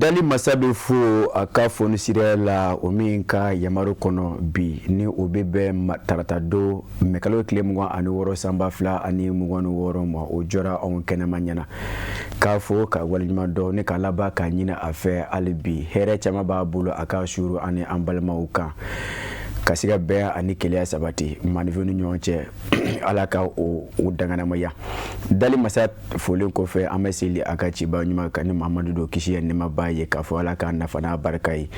Dali masa bɛ fo a ka fonisiriya la, o min ka yamaru kɔnɔ bi ni o bɛ bɛn tarata don mɛkalo tile 26 san 2026 ma, o jɔra anw kɛnɛma ɲɛna k'a fo ka waleɲuman dɔn ni k'a laban k'a ɲini a fɛ hali bi. Hɛrɛ caman b'a bolo a ka suuru ani an balimaw kan, ka se ka bɛn ani kelenya sabati maninfinw ni ɲɔgɔn cɛ. Ala ka o danganamaya. Dali masa folen kɔfɛ, an bɛ seli a ka ciba ɲuman kan ni Mamadu don, kisi ye nɛɛma b'a ye, k'a fɔ Ala k'a nafa n'a barika ye.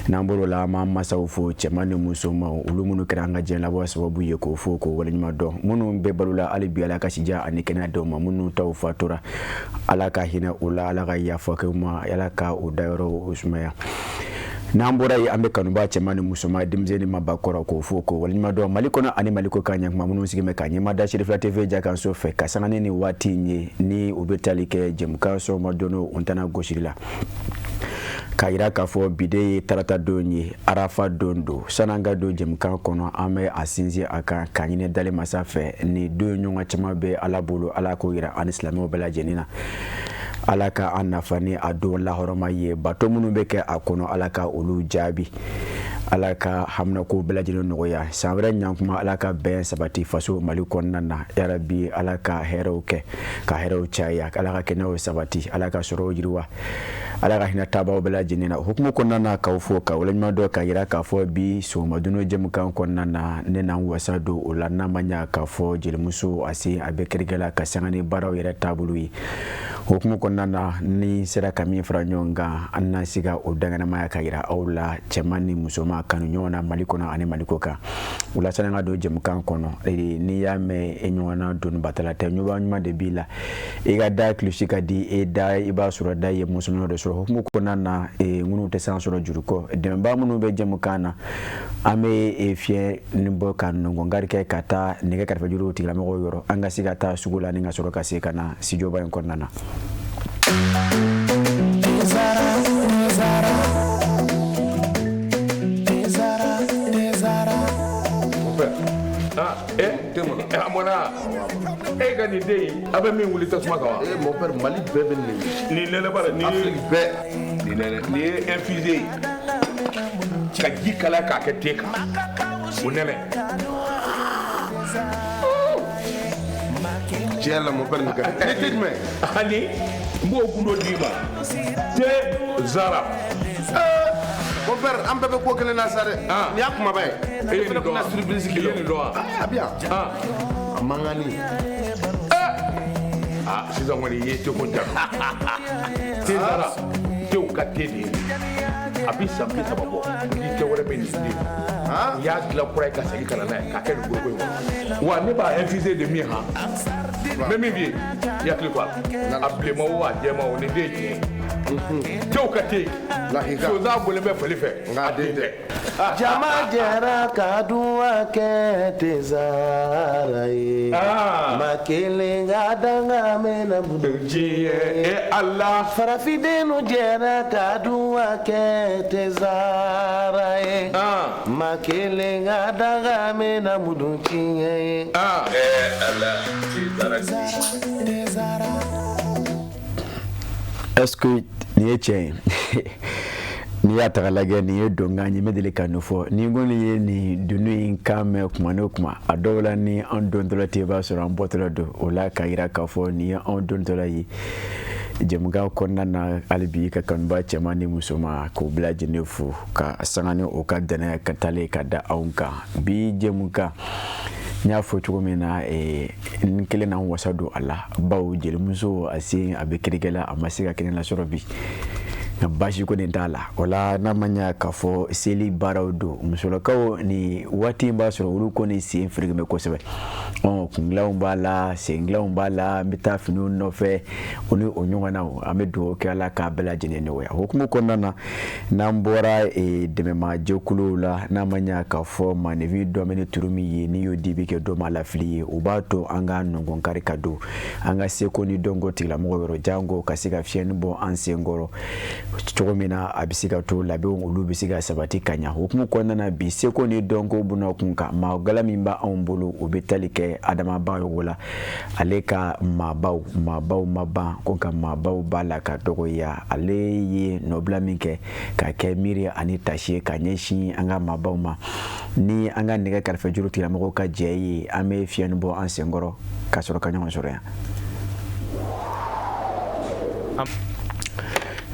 N'an bɔr'o la, an b'an masaw fo, cɛman ni musoman, olu minnu kɛra an ka diɲɛ labɔ sababu ye, k'o fo k'o waleɲuman dɔn. Minnu bɛ balo la hali bi, Ala ka sijan ani kɛnɛya d'u ma. Minnu taw fatura, Ala ka hinɛ u la, Ala ka yafa kɛ u ma, Ala ka u dayɔrɔ o sumaya. N'an bɔra yen, an bɛ kanuba cɛman ni musoman, denmisɛnnin mabakɔrɔ, k'o fo k'o waleɲuman dɔn Mali kɔnɔ ani Mali kɔkan ɲɛkuma minnu sigilen bɛ ka ɲɛma da Serifila TV jakanso fɛ ka sanga ni nin waati in ye, ni u bɛ tali kɛ jɛmukan sɔgɔma don o tana gosili la, k'a yira k'a fɔ bi de ye tarata don ye, arafa don don. San'an ka don jɛmukan kɔnɔ, an bɛ a sinsin a kan k'a ɲini dali masa fɛ, ni don ɲɔgɔn caman bɛ Ala bolo, Ala k'o yira an ni silamɛw bɛɛ lajɛlen na. Ala ka an nafa ni a don lahɔrɔma ye. Bato minnu bɛ kɛ a kɔnɔ, Ala ka olu jaabi. Ala ka haminako bɛɛ lajɛlen nɔgɔya. San wɛrɛ ɲankuma, Ala ka bɛn sabati faso Mali kɔnɔna na. Yarabi, Ala ka hɛrɛw kɛ, ka hɛrɛw caya. Ala ka kɛnɛyaw sabati. Ala ka sɔrɔw yiriwa. Ala ka hinɛ taabaaw bɛɛ lajɛlen na. Hukumu kɔnɔna na, k'aw fo ka waleɲuman dɔn, ka yira k'a fɔ bi sɔgɔmadon jɛmukan kɔnɔna na, ne n'an wasa don o la, n'a ma ɲa k'a fɔ jelimuso a se a bɛ kɛrɛkɛ la ka sanga ni baaraw yɛrɛ taabolo ye. Hukumu kɔnɔna na, ni sera ka min fara ɲɔgɔn kan, an na se ka o danganamaya ka yira aw la, cɛman ni musoman kanu ɲɔgɔn na Mali kɔnɔ ani Mali kɔkan. O la, sani an ka don jɛmukan kɔnɔ, n'i y'a mɛn e ɲɔgɔnna donibatala tɛ, ɲuman ɲuman de b'i la. I ka da kilisi ka di e da, i b'a sɔrɔ da ye musoman dɔ sɔrɔ. Hukumu kɔnɔna na, minnu tɛ san sɔrɔ juru kɔ, dɛmɛbaa minnu bɛ jɛmukan na, an bɛ fiɲɛ ni bɔ ka nɔngɔnkari kɛ ka taa nɛgɛ kɛrɛfɛjuru tigilamɔgɔw yɔrɔ, an ka se ka taa sugu la ni ka sɔrɔ ka se ka na studio ba in kɔnɔna na. A mɔna e ka nin den in, a bɛ min wuli tasuma kan wa? Eh, mon père, Mali bɛɛ bɛ nin. Nin nɛnɛ b'a la nin ye. Afrique bɛɛ. Nin nɛnɛ, nin ye infusé ye ka ji kalaya k'a kɛ te kan, o nɛnɛ. Tiɲɛ la, mon père, nin ka di. Ni te jumɛn? Ani n b'o gundo d'i ma, te zara. Mon père, an bɛɛ bɛ ko kelen na sa dɛ. Ah. Nin y'a kumaba ye. E ye nin fana dɔn tɛna wa? surprise k'i I la. ye nin dɔn wa? Ah, a bɛ yan. Ah. A mankanni. Ah, sisan kɔni i ye te ko jaabi. Te zara, tew ka te de ye. A bi san 30 bɔ, ni te wɛrɛ bɛ nin den. Ah. I y'a dilan kura ye ka segin ka na n'a ye k'a kɛ nin foroko in kɔnɔ. Wa ne b'a infusé de min han. N bɛ min f'i ye, i hakili to a la. A bilenman o, a jɛman o, nin den ye tiɲɛ ye. Tew ka te. Lahika. Sonsan bolilen bɛ fali fɛ. Nka a den tɛ. Jama jɛra ka duwa kɛ tezara ye. Ah. Ma kelen ka danga mɛnna bolo. Diɲɛ e Ala. Farafindenw jɛra ka duwa kɛ tezara ye. Ah. Ma kelen ka danga mɛnna mudu tiɲɛ ye. Ah. Eh, Ala, te zara. Est-ce que nin ye tiɲɛ ye? N'i y'a ta k'a lajɛ, nin ye donkan ye. N bɛ deli ka nin fɔ, ni ko nin ye nin dunun in kan mɛn kuma ni kuma, a dɔw la ni an dontɔla tɛ, i b'a sɔrɔ an bɔtɔla don o la, k'a yira k'a fɔ nin ye anw dontɔla ye jɛmukan kɔnɔna na. Hali bi, ka kanuba cɛman ni musoman, k'o bɛɛ lajɛlen fo ka sanga ni o ka danaya ka taalen ka da anw kan. Bi jɛmukan, n y'a fɔ cogo min na, n kelen na n wasa don a la, bawo jelimuso a sen a bɛ kirikɛ la, a ma se ka kɛnɛ lasɔrɔ bi, nka baasi ko nin t'a la. O la, n'a ma ɲa k'a fɔ seli baaraw don, musolakaw ni waati in b'a sɔrɔ olu kɔni sen firiki bɛ kosɛbɛ. Ɔ kungilanw b'a la, sengilanw b'a la, n bɛ taa finiw nɔfɛ, o ni o ɲɔgɔnnaw. An bɛ dugawu kɛ Ala k'a bɛɛ lajɛlen nɔgɔya. Hukumu kɔnɔna na, n'an bɔra dɛmɛma jɛkuluw la, n'a ma ɲa k'a fɔ maaninfin dɔ bɛ ni turu min ye, n'i y'o di bi kɛ dɔ ma lafili ye, o b'a to an ka nɔngɔn kari ka don an ka seko ni dɔnko tigilamɔgɔ yɔrɔ, janko ka se ka fiɲɛni bɔ an sen kɔrɔ. Cogo min na a bɛ se ka to labɛnw olu bɛ se ka sabati ka ɲa. Hukumu kɔnɔna na, bi seko ni dɔnko buna kun kan, maa gala min b'anw bolo, o bɛ tali kɛ Adama Bagayogo la, ale ka maabaw. Maabaw ma ban ko nka maabaw b'a la ka dɔgɔya. Ale ye nɔbila min kɛ ka kɛ miiri ani tasi ye ka ɲɛsin an ka maabaw ma, ni an ka nɛgɛ kɛrɛfɛjuru tigilamɔgɔw ka jɛ ye, an bɛ fiɲɛni bɔ an senkɔrɔ ka sɔrɔ ka ɲɔgɔn sɔrɔ yan.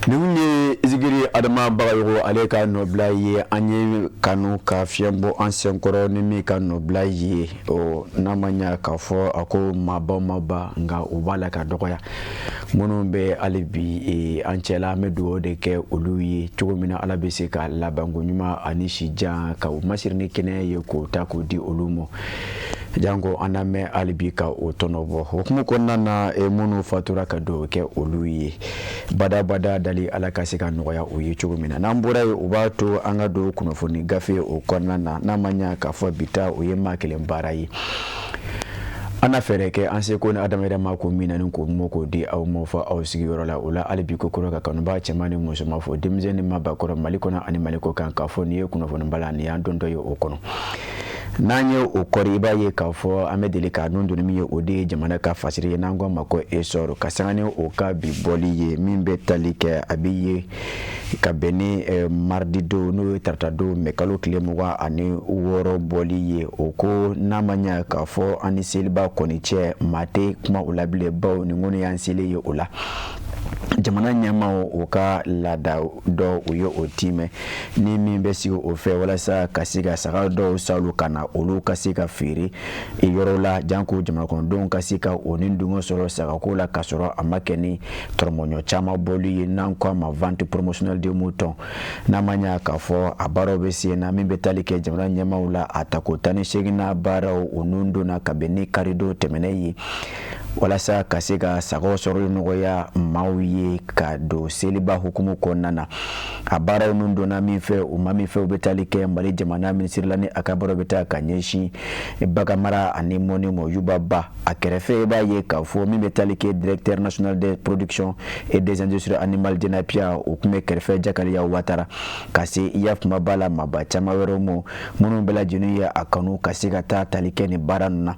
Nin ye Zikiri Adama Bagayogo, ale ka nɔbila ye. An ye kanu ka fiɲɛ bɔ an senkɔrɔ ni min ka nɔbila ye o, n'a ma ɲa k'a fɔ a ko maabaw ma ban, nka u b'a la ka dɔgɔya. Minnu bɛ hali bi an cɛla, an bɛ dugawu de kɛ olu ye cogo min na Ala bɛ se ka labanko ɲuman ani sijan ka u masiri ni kɛnɛya ye k'o ta k'o di olu ma, janko an na mɛn hali bi ka o tɔnɔ bɔ. Hukumu kɔnɔna na, minnu fatura, ka dugawu kɛ olu ye badabada dali, Ala ka se ka nɔgɔya o ye cogo min na. N'an bɔra yen, o b'a to an ka don kunnafoni gafe o kɔnɔna na. N'a ma ɲa k'a fɔ bi ta, o ye maa kelen baara ye, an na fɛɛrɛ kɛ an seko ni adamadenya ma ko min na ni k'o mɔ k'o di aw ma fɔ aw sigiyɔrɔ la. O la hali bi ko kura ka kanubaa cɛman ni musoman fɔ, denmisɛn ni maabakɔrɔ, Mali kɔnɔ ani Mali kɔ kan, k'a fɔ nin ye kunnafoni bala nin y'an dontɔ ye o kɔnɔ. N'an ye o kɔri, i b'a ye k'a fɔ an bɛ deli k'a nun doni min ye, o de ye jamana ka fasiri ye n'an ko a ma ko Essor, ka sanga ni o ka bi bɔli ye min bɛ tali kɛ, a bɛ ye ka bɛn ni mardi don, n'o ye tarata don, mɛ kalo tile 26 bɔli ye. O ko n'a ma ɲa k'a fɔ an ni seliba kɔni cɛ, maa tɛ kuma o la bilen, bawo nin kɔni y'an selen ye. O la jamana ɲɛmaw o ka laada dɔ, u ye o timɛ ni min bɛ sigi o fɛ walasa ka se ka saga dɔw salu ka na, olu ka se ka feere yɔrɔ la, janko jamana kɔnɔdenw ka se ka o ni dungɔ sɔrɔ sagako la, ka sɔrɔ a ma kɛ ni tɔrɔmɔɲɔ caman bɔli ye, n'an ko a ma vente promotionnelle de mouton. N'a ma ɲa k'a fɔ a baaraw bɛ sen na, min bɛ tali kɛ jamana ɲɛmaw la, a tako 18nan baaraw o nun donna ka bɛn ni karidon tɛmɛnen ye, walasa ka se ka sagaw sɔrɔli nɔgɔya maaw ye ka don seliba hukumu kɔnɔna na. A baaraw nun donna min fɛ, u ma min fɛ, u bɛ tali kɛ Mali jamana minisiri la ni a ka baaraw bɛ taa ka ɲɛsin bagan mara ani mɔni ma, Yuba Ba. A kɛrɛfɛ, i b'a ye k'a fɔ min bɛ tali kɛ directeur national de production et des industries animales, DENAPIA, o tun bɛ kɛrɛfɛ, Jakaliya Watara, ka se i y'a kuma ba la maaba caman wɛrɛw ma, minnu bɛɛ lajɛlen ye a kanu ka se ka taa tali kɛ nin baara ninnu na.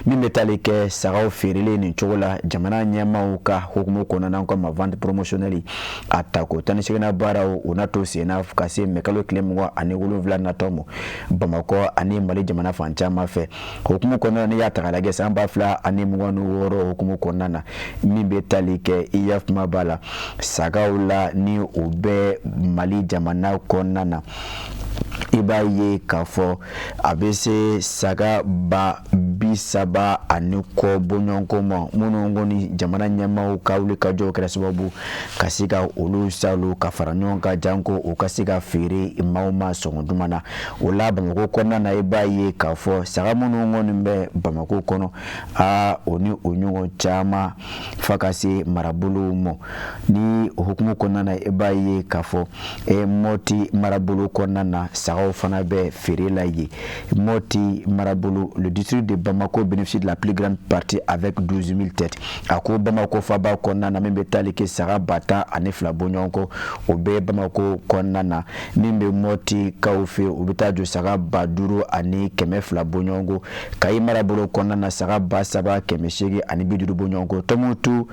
Min bɛ tali kɛ sagaw feerelen nin cogo la jamana ɲɛmaaw ka hukumu kɔnɔna na, ko ma vente promotionnelle, a tako 18nan baaraw o na to sen na ka se mɛkalo tile 27 natɔ ma, Bamakɔ ani Mali jamana fan caman fɛ. Hukumu kɔnɔna, n'i y'a ta k'a lajɛ, san 2026 hukumu kɔnɔna na, min bɛ tali kɛ i y'a kuma b'a la sagaw la ni o bɛ Mali jamana kɔnɔna na, i b'a ye k'a fɔ a bɛ se saga 30,000 ani kɔ bɔɲɔgɔnko ma, minnu kɔni jamana ɲɛmaaw ka wuli ka jɔ kɛra sababu ka se ka olu salu ka fara ɲɔgɔn kan, janko u ka se ka feere maaw ma sɔngɔ duman na. O la Bamakɔ kɔnɔna na, i b'a ye k'a fɔ saga minnu kɔni bɛ Bamakɔ kɔnɔ, aa, o ni o ɲɔgɔn caman fa ka se marabolow ma. Ni o hukumu kɔnɔna na, i b'a ye k'a fɔ Mɔti marabolo kɔnɔna na, sagaw fana bɛ feere la yen. Mɔti marabolo, le district de Bamako bénéficie de la plus grande partie avec 12 000 têtes. A ko Bamako faba kɔnɔna na, min bɛ tali kɛ saga 12,000 bɔɲɔgɔn kɔ, o bɛ Bamako kɔnɔna na. Min bɛ Mɔti kaw fɛ, u bɛ taa jɔ saga 5200 bɔɲɔgɔn kɔ. Kayi marabolo kɔnɔna na, saga 3850 bɔɲɔgɔn kɔ. Tɔnbukutu,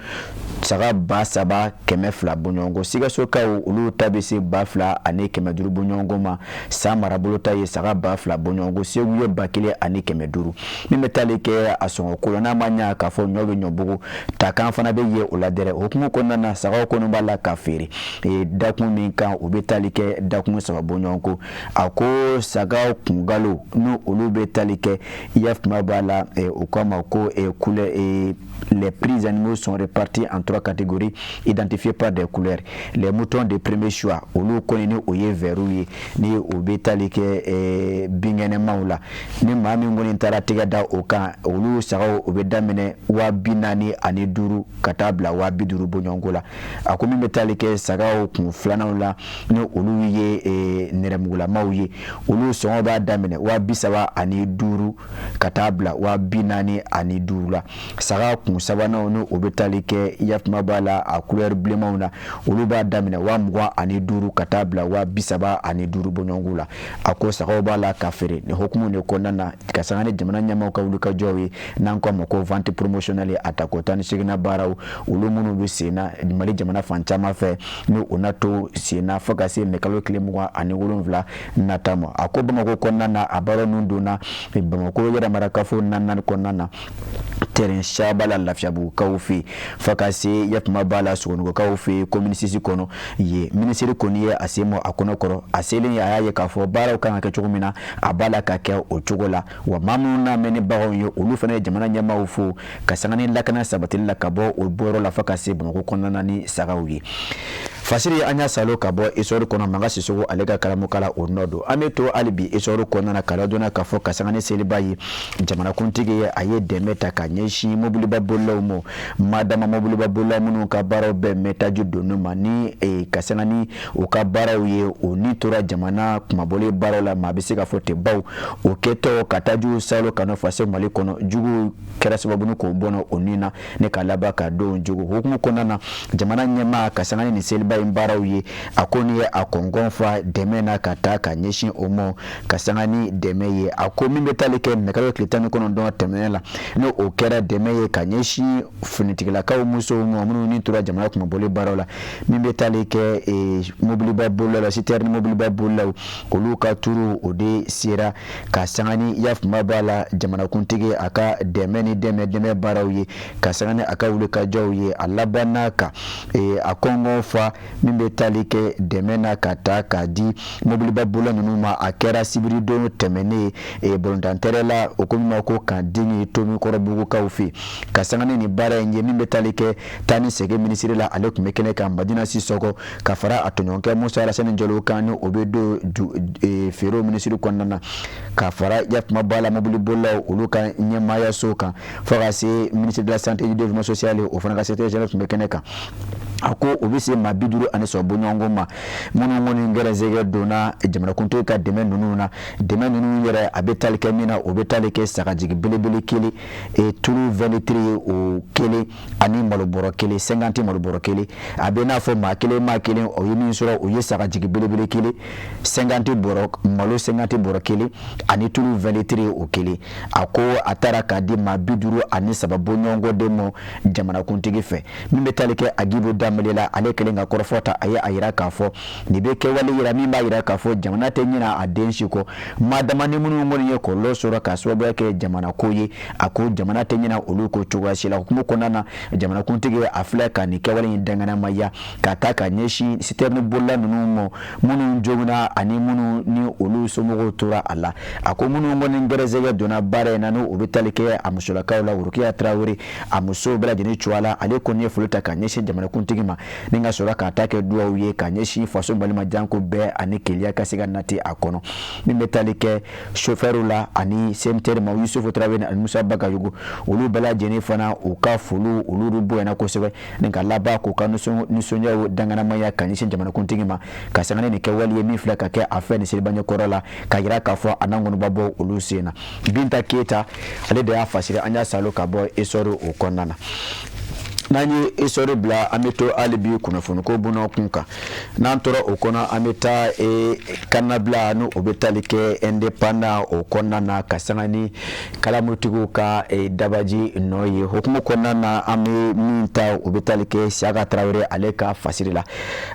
saga 3200 bɔɲɔgɔn kɔ. Sikasokaw, olu ta bɛ se 2500 bɔɲɔgɔn kɔ ma. San marabolo ta ye saga 2000 bɔɲɔgɔn kɔ. Segu ye 1500. Min bɛ tali kɛ a sɔngɔ ko la, n'a ma ɲa k'a fɔ ɲɔ bɛ ɲɔbugu takan fana bɛ ye o la dɛrɛ. Hukumu kɔnɔna na, sagaw kɔni b'a la ka feere dakun min kan, u bɛ tali kɛ dakun saba bɔɲɔgɔn kɔ. A ko sagaw kungalo, n'u olu bɛ tali kɛ i y'a kuma b'a la, u k'a ma ko couleur. Les prix animaux sont répartis en trois catégories identifiées par des couleurs. Les moutons de premier choix, olu kɔni ni o ye vert ye, ni o bɛ tali kɛ binkɛnɛmaw la, ni maa min kɔni taara tɛgɛ da o kan, olu sagaw o bɛ daminɛ 45,000 ka taa bila 50,000 bɔɲɔgɔnko la. A ko min bɛ tali kɛ sagaw kun filananw la, ni olu ye nɛrɛmugulamaw ye, olu sɔngɔ b'a daminɛ 35,000. ka taa bila 45 la. Saga kun sabananw ni o bɛ tali kɛ yafuma b'a la a couleur bilenmanw na, olu b'a daminɛ 25 ka taa bila 35 bɔɲɔgɔnko la. A ko sagaw b'a la ka feere nin hukumu de kɔnɔna na ka sanga ni jamana ɲɛmaaw ka wulikajɔw ye n'an ko a ma ko vente promotionnelle a tako 18nan baaraw, olu minnu bɛ sen na Mali jamana fan caman fɛ ni o na to sen na fo ka se mɛkalo tile 27 nata ma. A ko Bamakɔ kɔnɔna na a baara ninnu donna Bamakɔ yɛrɛ marakafo naani kɔnɔna na terrain saba la Lafiyabugukaw fɛ yen fo ka se yafuma b'a la Sogonikɔkaw fɛ yen commune 6 kɔnɔ yen. Minisiri kɔni ye a sen bɔ a kɔnɔ kɔrɔ, a selen a y'a ye k'a fɔ baaraw kan ka kɛ cogo min na a b'a la ka kɛ o cogo la. Wa maa minnu n'a mɛn ni baganw ye olu fana ye jamana ɲɛmaaw fo ka sanga ni lakana sabatili la ka bɔ o bɔyɔrɔ la fo ka se Bamakɔ kɔnɔna na ni sagaw ye. Fasiri an y'a salo ka bɔ Essor kɔnɔ, Manga Sisoko ale ka karamɔgɔkala o nɔ don. An bɛ to hali bi Essor kɔnɔna na ka ladɔnniya k'a fɔ ka sanga ni seliba ye jamanakuntigi ye a ye dɛmɛ ta ka ɲɛsin mobiliba bolilaw ma, madama mobiliba bolila minnu ka baaraw bɛɛ mɛn taji donni ma ni ka sanga ni u ka baaraw ye o ni tora jamana kunmabɔli baaraw la, maa bɛ se ka fɔ ten, baw o kɛtɔ ka tajiw salo ka nɔ faso Mali kɔnɔ jugu kɛra sababu ni k'o bɔnɔ o ni na ne ka laban ka don jugu hukumu kɔnɔna na. Jamana ɲɛmaa ka sanga ni nin seliba in baaraw ye a ko ni ye a kɔngɔn fa dɛmɛ na ka taa ka ɲɛsin o ma ka sanga ni dɛmɛ ye. A ko min bɛ tali kɛ mɛkalo tile 19 tɛmɛnen la ni o kɛra dɛmɛ ye ka ɲɛsin finitigilakaw musow ma minnu ni tora jamana kunmabɔli baaraw la, min bɛ tali kɛ mobiliba bolilaw la citerne mobiliba bolilaw olu ka turu o de sera ka sanga ni yafuma b'a la jamanakuntigi a ka dɛmɛ ni dɛmɛ baaraw ye ka sanga ni a ka wulikajɔw ye. A labanna ka a kɔngɔ fa min bɛ tali kɛ dɛmɛ na ka taa k'a di mobiliba bolila ninnu ma, a kɛra sibiridon tɛmɛnen bolontantɛrɛ la o ko min ma ko Kandini Tomikɔrɔbugukaw fɛ ka sanga ni nin baara in ye. Min bɛ tali kɛ taa ni segin minisiri la ale tun bɛ kɛnɛ kan Madina Sisɔkɔ ka fara a tɔɲɔgɔnkɛ Musa Alasani Jalo kan ni o bɛ don feerew minisiri kɔnɔna na ka fara yafuma b'a la mobili bolilaw olu ka ɲɛmaayaso kan fo ka se ministre de la santé et du développement social o fana ka secrétaire général tun bɛ kɛnɛ kan. A ko o bɛ se maa 53 bɔɲɔgɔnko ma minnu kɔni gɛrɛsɛgɛ donna jamanakuntigi ka dɛmɛ ninnu na. Dɛmɛ ninnu yɛrɛ a bɛ tali kɛ min na o bɛ tali kɛ sagajigi belebele kelen tulu 20 litres o kelen ani malobɔrɔ kelen 50 malobɔrɔ kelen. A bɛ n'a fɔ maa kelen o ye min sɔrɔ o ye sagajigi belebele kelen 50 bɔrɔ malo 50 bɔrɔ kelen ani tulu 20 litres o kelen. A ko a taara k'a di maa 53 bɔɲɔgɔnko de ma jamanakuntigi fɛ. Min bɛ tali kɛ Agibu Danbele la ale kɛlen ka kɔrɔfɔ ta a ye a yira k'a fɔ nin bɛ kɛwale yira min b'a yira k'a fɔ jamana tɛ ɲinɛ a den si kɔ, madama ni minnu kɔni ye kɔlɔlɔ sɔrɔ k'a sababuya kɛ jamana ko ye, a ko jamana tɛ ɲinɛ olu ko cogoya si la. Hukumu kɔnɔna na jamanakuntigi a filɛ ka nin kɛwale in danganamaya ka taa ka ɲɛsin citerne bolila ninnu ma minnu joginna ani minnu ni olu somɔgɔw tora a la. A ko minnu kɔni gɛrɛsɛgɛ donna baara in na ni o bɛ tali kɛ a musolakaw la, Worokiya Tarawele a musow bɛɛ lajɛlen cogoya la, ale kɔni ye foli ta ka ɲɛsin jamanakuntigi ma ni ka sɔrɔ k'a ta kɛ duwawu ye ka ɲɛsin faso Mali ma janko bɛɛ ani kelenya ka se ka nati a kɔnɔ. Min bɛ tali kɛ chauffeur la ani CMTR ma Yusufu Tarawele ani Musa Bagayogo olu bɛɛ lajɛlen fana u ka foliw olu bonyana kosɛbɛ ni ka laban k'u ka nisɔndiyaw danganamaya ka ɲɛsin jamanakuntigi ma ka sanga ni nin kɛwale ye min filɛ ka kɛ a fɛ nin seliba ɲɛkɔrɔ la ka yira k'a fɔ a n'a ŋɔnɔba bɔ olu sen na. Binta Keyita ale de y'a fasiri an y'a salo ka bɔ Essor o kɔnɔna na. N'an ye Essor bila an bɛ to hali bi kunnafoniko bɔnɔ kun kan. N'an tora o kɔnɔ an bɛ taa kannabila ni o bɛ tali kɛ indépendant o kɔnɔna na ka sanga ni kalamutigiw ka dabaji nɔ ye. Hukumu kɔnɔna na an bɛ min ta o bɛ tali kɛ Siyaka Tarawele ale ka fasiri la.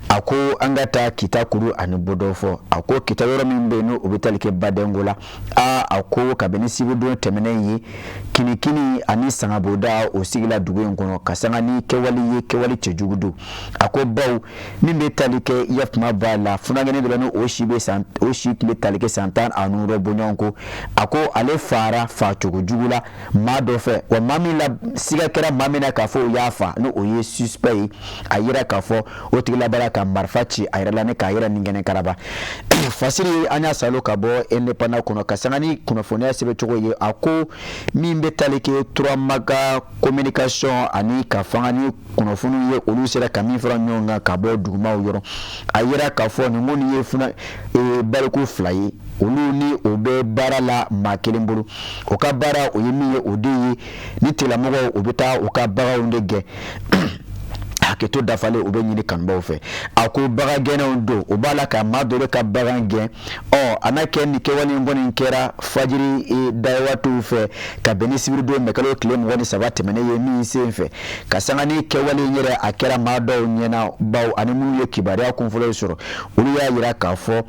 A ko an ka taa Kita kuru ani Bodɔfɔ. A ko Kita yɔrɔ min bɛ yen n'o bɛ tali kɛ Badenko la, a ko kabini sibidon tɛmɛnen ye kinikini ani sangaboda o sigila dugu in kɔnɔ ka sanga ni kɛwale ye kɛwale cɛjugu don. A ko baw min bɛ tali kɛ yafuma b'a la funankɛnin dɔ la ni o si tun bɛ tali kɛ san 16 bɔɲɔgɔn ko. A ko ale fara facogo jugu la maa dɔ fɛ, wa maa min la siga kɛra maa min na k'a fɔ o y'a fa ni o ye suspect ye, a yira k'a fɔ o tigi labanna ka marifa ci a yɛrɛ la ni k'a yɛrɛ ni kɛnɛ karaba. Fasiri an y'a salo ka bɔ indépendant kɔnɔ ka sanga ni kunnafoniya sɛbɛncogo ye. A ko min bɛ tali kɛ Turamaga communication ani ka fanga ni kunnafoniw ye olu sera ka min fara ɲɔgɔn kan ka bɔ dugumaw yɔrɔ, a yira k'a fɔ nin kɔni ye funa baliku fila ye. Olu ni o bɛ baara la maa kelen bolo, o ka baara o ye min ye, o de ye ni tigilamɔgɔw u bɛ taa u ka baganw de gɛn. Hakɛto dafalen o bɛ ɲini kanubaw fɛ. A ko bagan gɛnnaw don, o b'a la ka maa dɔ ka bagan gɛn. Ɔ a n'a kɛ nin kɛwale in kɔni kɛra fajiri dawaatiw fɛ ka bɛn ni sibiridon mɛkalo tile 23 tɛmɛnen ye min sen fɛ ka sanga ni kɛwale in yɛrɛ a kɛra maa dɔw ɲɛna, baw ani minnu ye kibaruya kunfɔlɔ sɔrɔ, olu y'a jira k'a fɔ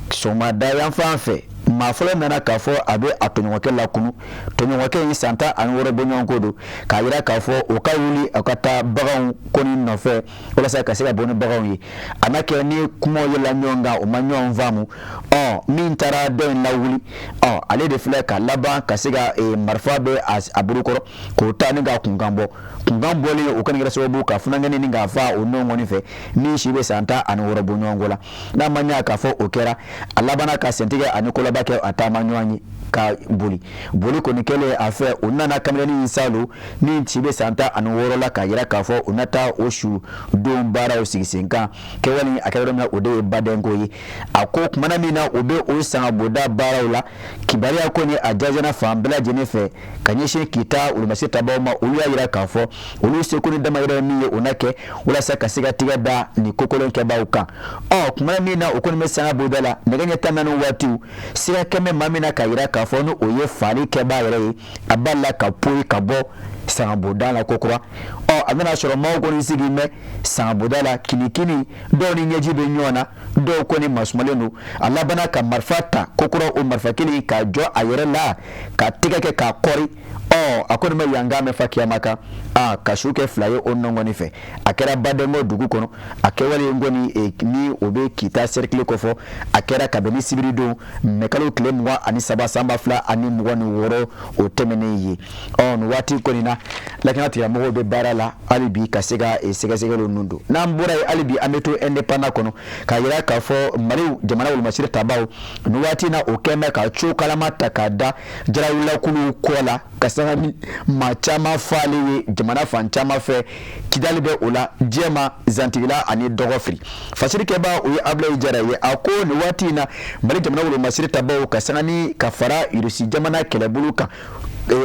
sɔgɔmada yanfan fɛ maa fɔlɔ nana k'a fɔ a bɛ a tɔɲɔgɔnkɛ lakunu. Tɔɲɔgɔnkɛ in san 16 bɔɲɔgɔnko don, k'a jira k'a fɔ o ka wuli a ka taa baganw kɔni nɔfɛ walasa ka se ka bɔ ni baganw ye. A n'a kɛ ni kumaw yɛlɛla ɲɔgɔn kan, o ma ɲɔgɔn faamu. Ɔ min taara dɔ in lawuli, ɔ ale de filɛ ka laban ka se ka marifa bɛ a bolokɔrɔ k'o ta ni k'a kunkan bɔ. Kunkan bɔlen o kɔni kɛra sababu ka funankɛnin ni k'a fa o nɔ kɔni fɛ min si bɛ san 16 bɔɲɔgɔnko la. N'a ma ɲɛ k'a fɔ o kɛra, a labanna ka sentigɛ ani kolaba kɛ a taama ɲɔgɔn ye ka boli. Boli kɔni kɛlen a fɛ, o nana kamalennin in salo min si bɛ san 16 la, k'a jira k'a fɔ o na taa o su don baaraw sigi sen kan. Kɛwale a kɛra yɔrɔ min na, o de ye Badɛnko ye. A ko kumana min na o bɛ o sangaboda baaraw la, kibaruya kɔni a jajana fan bɛɛ lajɛlen fɛ ka ɲɛsin Kita wolomasiri tabaw ma. Olu y'a jira k'a fɔ olu seko ni damayira ye min ye, o na kɛ walasa ka se ka tigɛ da nin kokolon kɛbaaw kan. Ɔ kumana min na o kɔni bɛ sangaboda la nɛgɛ ɲɛ 14 waatiw, siga kɛmɛ maa min na k'a jira k'a fɔ ni o ye faali kɛbaa yɛrɛ ye, a b'a la ka poyi ka bɔ sangaboda la kokura. Ɔ a nana sɔrɔ maaw kɔni sigi bɛ sangaboda la kinikini, dɔw ni ɲɛji bɛ ɲɔgɔn na, dɔw kɔni masumalen don. A labanna ka marifa ta kokura, o marifa kelen k'a jɔ a yɛrɛ la ka tɛgɛ kɛ k'a kɔri. Ɔ a kɔni bɛ yankan mɛn fa kiyama kan, a ka su kɛ fila ye o nɔngɔni fɛ. A kɛra Badɛnko dugu kɔnɔ. A kɛwale in kɔni ni o bɛ Kita cercle kofɔ, a kɛra ka bɛn ni sibiridon mɛkalo tile 23 san 2026 o tɛmɛnen ye. Ɔ nin waati kɔni na, lakana tigilamɔgɔw bɛ baara la hali bi ka se ka sɛgɛsɛgɛliw ninnu don. N'an bɔra yen, hali bi an bɛ to indépendant kɔnɔ k'a jira k'a fɔ Mali jamana wolomasiri tabaw nin waati na, o kɛn bɛ ka co kalama ta k'a da jarawulakuluw kɔ la ka sanga ni maa caman faalen ye jamana fan caman fɛ. Kidali bɛ o la, Jɛma, Zantigila ani Dɔgɔfiri. Fasirikɛba o ye Abulayi Jara ye. A ko nin waati in na, Mali jamana wolomasiri tabaw ka sanga ni ka fara Irisi jamana kɛlɛbolo kan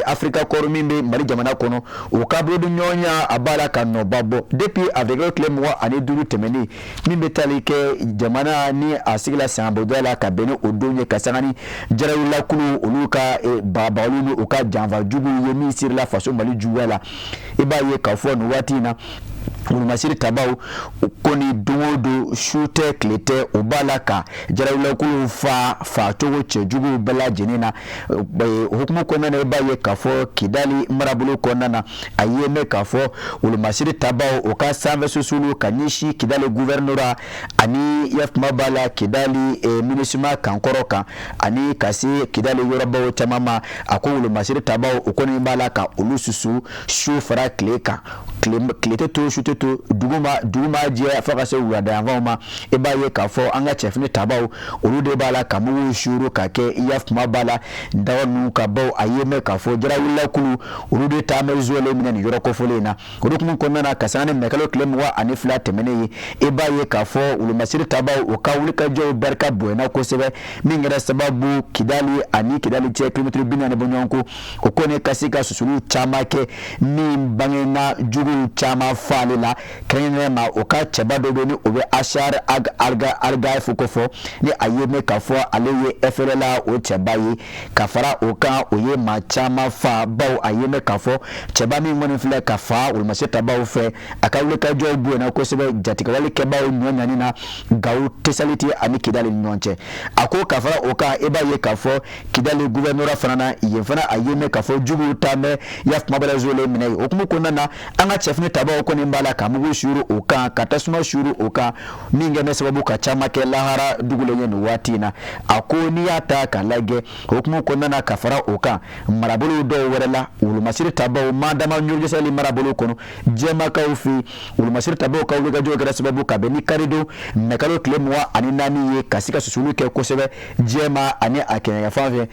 Africa Corps min bɛ Mali jamana kɔnɔ, o ka bolodiɲɔgɔnya a b'a la ka nɔba bɔ depuis avril tile 25 tɛmɛnen min bɛ tali kɛ jamana ni a sigila sangaboda la ka bɛn ni o don ye, ka sanga ni jarawulakulu olu ka bagabagaliw ni u ka janfa juguw ye min sirila faso Mali juguya la. I b'a ye k'a fɔ nin waati in na, wolomasiri tabaw kɔni don o don, su tɛ tile tɛ, o b'a la ka jarawulakuluw fa faacogo cɛjuguw bɛɛ lajɛlen na. O hukumu kɔnɔna na, i b'a ye k'a fɔ Kidali marabolo kɔnɔna na, a ye mɛn k'a fɔ wolomasiri tabaw o ka sanfɛ susulu ka ɲɛsin Kidali gouvernorat ani yafuma b'a la Kidali MINUSMA kankɔrɔ kan ani ka se Kidali yɔrɔbaw caman ma. A ko wolomasiri tabaw o kɔni b'a la ka olu susu su fara tile kan, tile tɛ to, su tɛ to, dugu ma jɛ fo ka se wuladayanfanw ma. I b'a ye k'a fɔ an ka cɛfini tabaw olu de b'a la ka mugu suuru ka kɛ yafuma b'a la daga ninnu ka baw. A ye mɛn k'a fɔ jarawulakulu olu de taa bɛ zole minɛ nin yɔrɔ kofɔlen in na. O hukumu kɔnɔna na, ka sanga ni mɛkalo tile 22 tɛmɛnen ye, i b'a ye k'a fɔ wolomasiri tabaw o ka wulikajɔw barika bonyana kosɛbɛ, min kɛra sababu Kidali ani Kidali cɛ kilomɛtiri 40 bɔɲɔgɔnko, o kɔni ka se ka susuli caman kɛ min bangena juguw caman faali la. Kɛrɛnkɛrɛnnenya ma, o ka cɛba dɔ bɛ ni o bɛ Achar Ag Algaif kofɔ, ni a ye mɛn k'a fɔ ale ye FLA o cɛba ye. Ka fara o kan, o ye maa caman fa, baw a ye mɛn k'a fɔ cɛba min kɔni filɛ ka fa wolomasiri tabaw fɛ, a ka wulikajɔw bonyana kosɛbɛ jatigɛwale kɛbaaw ɲɔ ɲani na Gawo, Tesaliti ani Kidali ni ɲɔgɔn cɛ. A ko ka fara o kan, i b'a ye k'a fɔ Kidali gouvernorat fana na, yen fana a ye mɛn k'a fɔ juguw taa bɛ yafuma bɛɛ zole minɛ ye. O hukumu kɔnɔna na, an ka cɛfini tabaw kɔni b'a la ka mugu suuru o kan, ka tasuma suuru o kan, min kɛ sababu ka caman kɛ lahara dugulen ye nin waati in na. A ko n'i y'a ta k'a lajɛ, o hukumu kɔnɔna na, ka fara o kan, marabolo dɔw wɛrɛ la, wolomasiri tabaw madama ɲɔgɔnsali marabolo kɔnɔ Jɛmakaw fɛ, wolomasiri tabaw ka wulikajɔ kɛra sababu ka bɛn ni karidon mɛkalo tile 24 ye ka se ka susuli kɛ kosɛbɛ Jɛma ani a kɛɲɛka fan fɛ.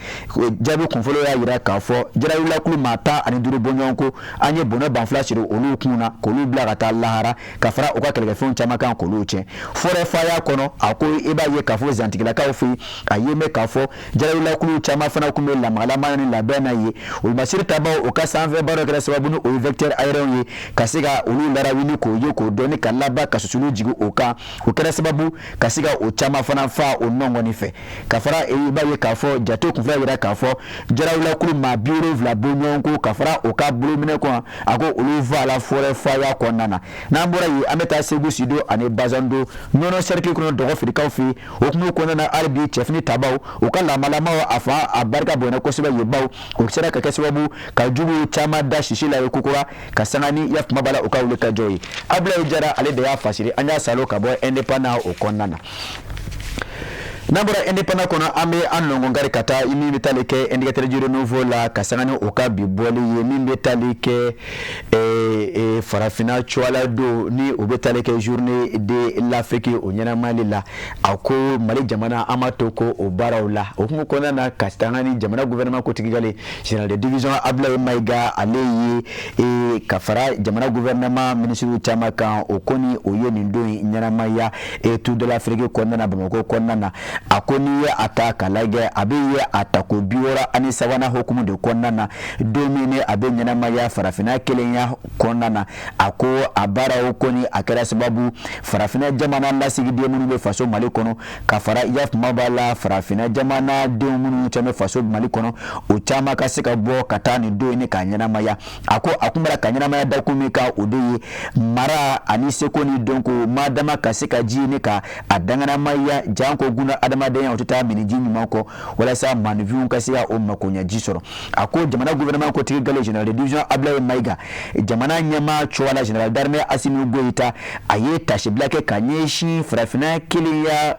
Jaabi kunfɔlɔ y'a jira k'a fɔ jarawulakulu maa 15 bɔɲɔgɔnko, an ye bɔnɛ banfula siri olu olu kun na k'olu bila ka taa lahara, ka fara u ka kɛlɛkɛfɛnw caman kan k'olu tiɲɛ. Forêt Faya kɔnɔ, a ko i b'a ye k'a fɔ zantigilakaw fɛ yen, a ye mɛn k'a fɔ jarawulakulu caman fana tun bɛ lamagalama ni labɛn na ye. O masiri tabaw, o ka sanfɛ baaraw kɛra sababu ni o ye vecteur aérien ye ka se ka olu larawuli k'o ye k'o dɔn ka laban ka susulu jigin o kan. O kɛra sababu ka se ka o caman fana fa o nɔngɔni fɛ. Ka fara, i b'a ye k'a fɔ jate kunfila yira k'a fɔ jarawulakulu maa 70 bɔ ɲɔgɔn ko ka fara o ka bolominɛ kɔnɔ, a ko olu fa la Forêt Faya kɔnɔna na. N'an bɔra yen, an bɛ taa Segu Sido ani Bazando Ɲɔnɔ cercle kɔnɔ, Dɔgɔfirikaw fɛ yen. O hukumu kɔnɔna na, hali bi cɛfini tabaw, u ka lamalamaw, a fa a barika bonyana kosɛbɛ yen, baw o sera ka kɛ sababu ka jugu caman da sisi la ye kokura ka sanga ni ya kuma b'a la u ka wuli ka jɔ ye. Abulayi Jara, ale de y'a fasiri, an y'a salo ka bɔ Indépendant o kɔnɔna na. N'an bɔra Indépendant kɔnɔ, an bɛ an nɔngɔn ka taa min bɛ taali kɛ Indicateur du Renouveau la, ka sanga ni o ka bi bɔli ye min bɛ taali kɛ farafinna cogoya don ni o bɛ taali kɛ Journée de l'Afrique o ɲɛnamayali la. A ko Mali jamana, an m'a to ko o baaraw la. O hukumu kɔnɔna na, ka sanga ni jamana gouvernement kuntigi général de division Abdoulaye Maïga, ale ye ka fara jamana gouvernement ministre caman kan, o kɔni o ye nin don in ɲɛnamaya Tour de l'Afrique kɔnɔna na, Bamakɔ kɔnɔna na. A ko n'i ye a ta k'a lajɛ, a bɛ ye a ta ko 63nan hukumu de kɔnɔna na, don min ni a bɛ ɲɛnamaya farafinna kelenya kɔnɔna na. A ko a baaraw kɔni, a kɛra sababu farafinna jamana lasigiden minnu bɛ faso Mali kɔnɔ, ka fara i kuma b'a la farafinna jamana denw minnu caman bɛ faso Mali kɔnɔ, o caman ka se ka bɔ ka taa nin don in k'a ɲɛnamaya. A ko a kun bɛra ka ɲɛnamaya dakun min kan, o de ye mara ani seko ni dɔnko madama ka se ka ji ni ka a danganamaya, janko guna adamadenya o tɛ taa miniji ɲuman kɔ, walasa maanifinw ka se ka o makoɲɛji sɔrɔ. A ko jamana gouvernement kotigi gale général de division Abdoulaye Maïga, jamana ɲɛmaa cogoya la général d'armée Assimi Goïta, a ye tasibila kɛ ka ɲɛsin farafinna kelenya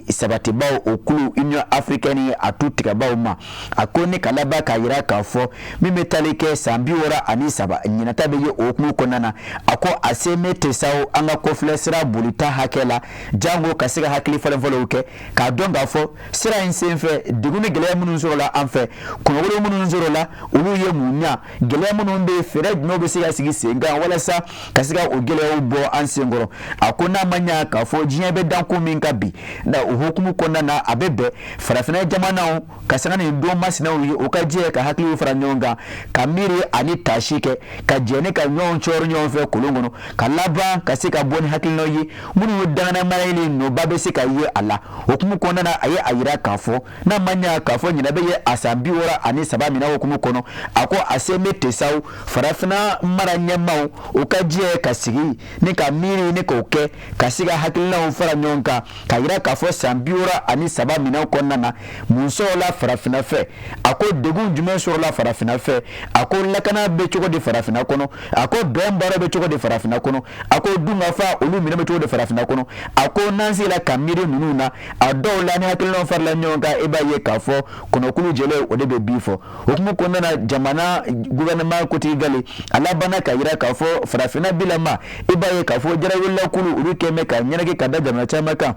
sabatibaw o kulu Union africaine a tu tigɛbaw ma. A ko ni ka laban k'a yira k'a fɔ min bɛ tali kɛ san 63 ɲinata bɛ ye o hukumu kɔnɔna na, a ko a se bɛ tɛ sa an ka kɔfilɛ sira bolita hakɛ la, jango ka se ka hakili falen fɔlɔw kɛ k'a dɔn k'a fɔ sira in senfɛ degun ni gɛlɛya minnu sɔrɔla an fɛ, kɔnɔwolo minnu sɔrɔla, olu ye mun ɲa, gɛlɛya minnu bɛ yen, fɛɛrɛ jumɛnw bɛ se ka sigi sen kan walasa ka se ka o gɛlɛyaw bɔ an senkɔrɔ. A ko n'a ma ɲa k'a fɔ diɲɛ bɛ dankun min kan bi nka o hukumu kɔnɔna na, a bɛ bɛn farafinna jamanaw ka sanga nin don masinaw ye, o ka jɛ ka hakiliw fara ɲɔgɔn kan, ka miiri ani taasi kɛ, ka jɛ ni ka ɲɔgɔn cɔri ɲɔgɔn fɛ kolon kɔnɔ, ka laban ka se ka bɔ ni hakilinaw ye minnu ye danganamaya ni nɔba bɛ se ka ye a la. O hukumu kɔnɔna na, a ye a yira k'a fɔ n'a ma ɲa k'a fɔ ɲinɛ bɛ ye a san 63 minɛn hukumu kɔnɔ, a ko a se bɛ tesaw farafinna mara ɲɛmaaw, o ka jɛ ka sigi ni ka miiri ni k'o kɛ ka se ka hakilinaw fara ɲɔgɔn kan, ka yira k'a fɔ san 63 minɛn kɔnɔna na, mun sɔrɔla farafinna fɛ, a ko degun jumɛn sɔrɔla farafinna fɛ, a ko lakana bɛ cogo di farafinna kɔnɔ, a ko bɛn baara bɛ cogo di farafinna kɔnɔ, a ko dunkafa olu minɛ bɛ cogo di farafinna kɔnɔ. A ko n'an sera ka miiri ninnu na, a dɔw la ni hakilinaw farala ɲɔgɔn kan, i b'a ye k'a fɔ kɔnɔkulu jɛlen o de bɛ bi fɔ. O hukumu kɔnɔna na, jamana gouvernement kotigi gale a labanna ka yira k'a fɔ farafinna bilama, i b'a ye k'a fɔ jarawulilakulu olu kɛn bɛ ka ɲɛnajɛ ka da jamana caman kan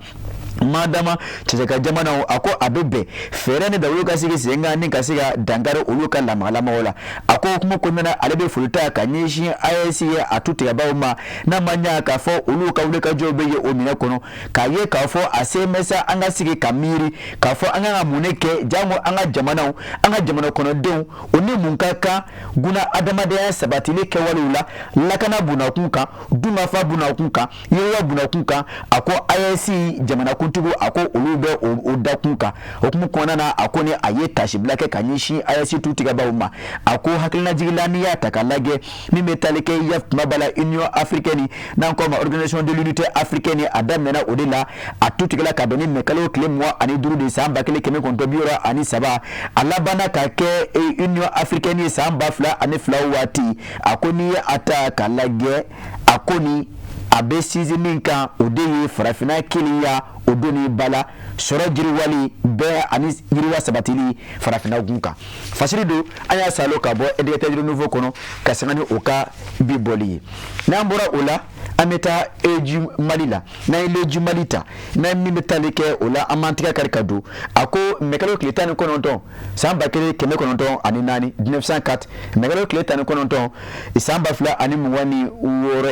madama cɛcɛka jamanaw. A ko a bɛ bɛn fɛɛrɛ ni dawolo ka sigi sen kan ni ka se ka dankari olu ka lamagalamaw la. A ko hukumu kɔnɔna na, ale bɛ foli ta ka ɲɛsin AES ye a tu tigɛbaw ma, n'a ma ɲa k'a fɔ olu ka wulikajɔw bɛ ye o minɛ kɔnɔ, k'a ye k'a fɔ a se bɛ sa an ka sigi ka miiri k'a fɔ an kan ka mun de kɛ, jango an ka jamanaw, an ka jamana kɔnɔdenw, o ni mun ka kan guna adamadenya sabatili kɛwalew la, lakana bunakun kan, dunkafa bunakun kan, yiriwa bunakun kan. A ko AES jamanakuntigiw, a ko olu bɛ o dakun kan. O hukumu kɔnɔna na, a ko ni a ye tasibila kɛ ka ɲɛsin AES tutigɛbaw ma. A ko hakilinajigin n'i y'a ta k'a lajɛ min bɛ tali kɛ ya kuma b'a la Union africaine, n'an k'o ma Organisation de l'unité africaine, a daminɛna o de la, a tutigɛla ka bɛn ni mɛkalo tile 25 de san 1963, a labanna ka kɛ Union africaine ye san 2002 waati. A ko n'i ye a ta k'a lajɛ, a ko ni a bɛ sinsin min kan, o de ye farafinna kelenya o donni ba la. Sɔrɔ jiriwali bɛɛ ani yiriwa sabatili farafinna gun kan. Fasiri don, an y'a salo ka bɔ Indicateur Nouveau kɔnɔ ka sanga ni o ka bi bɔli ye. N'an bɔra o la, an bɛ taa Eju Mali la. N'an ye l'Eju Mali ta, n'an min bɛ tali kɛ o la, an b'an tɛgɛ kari ka don. A ko mɛkalo tile 19 san 1904, 1904, mɛkalo tile 19 san 2026,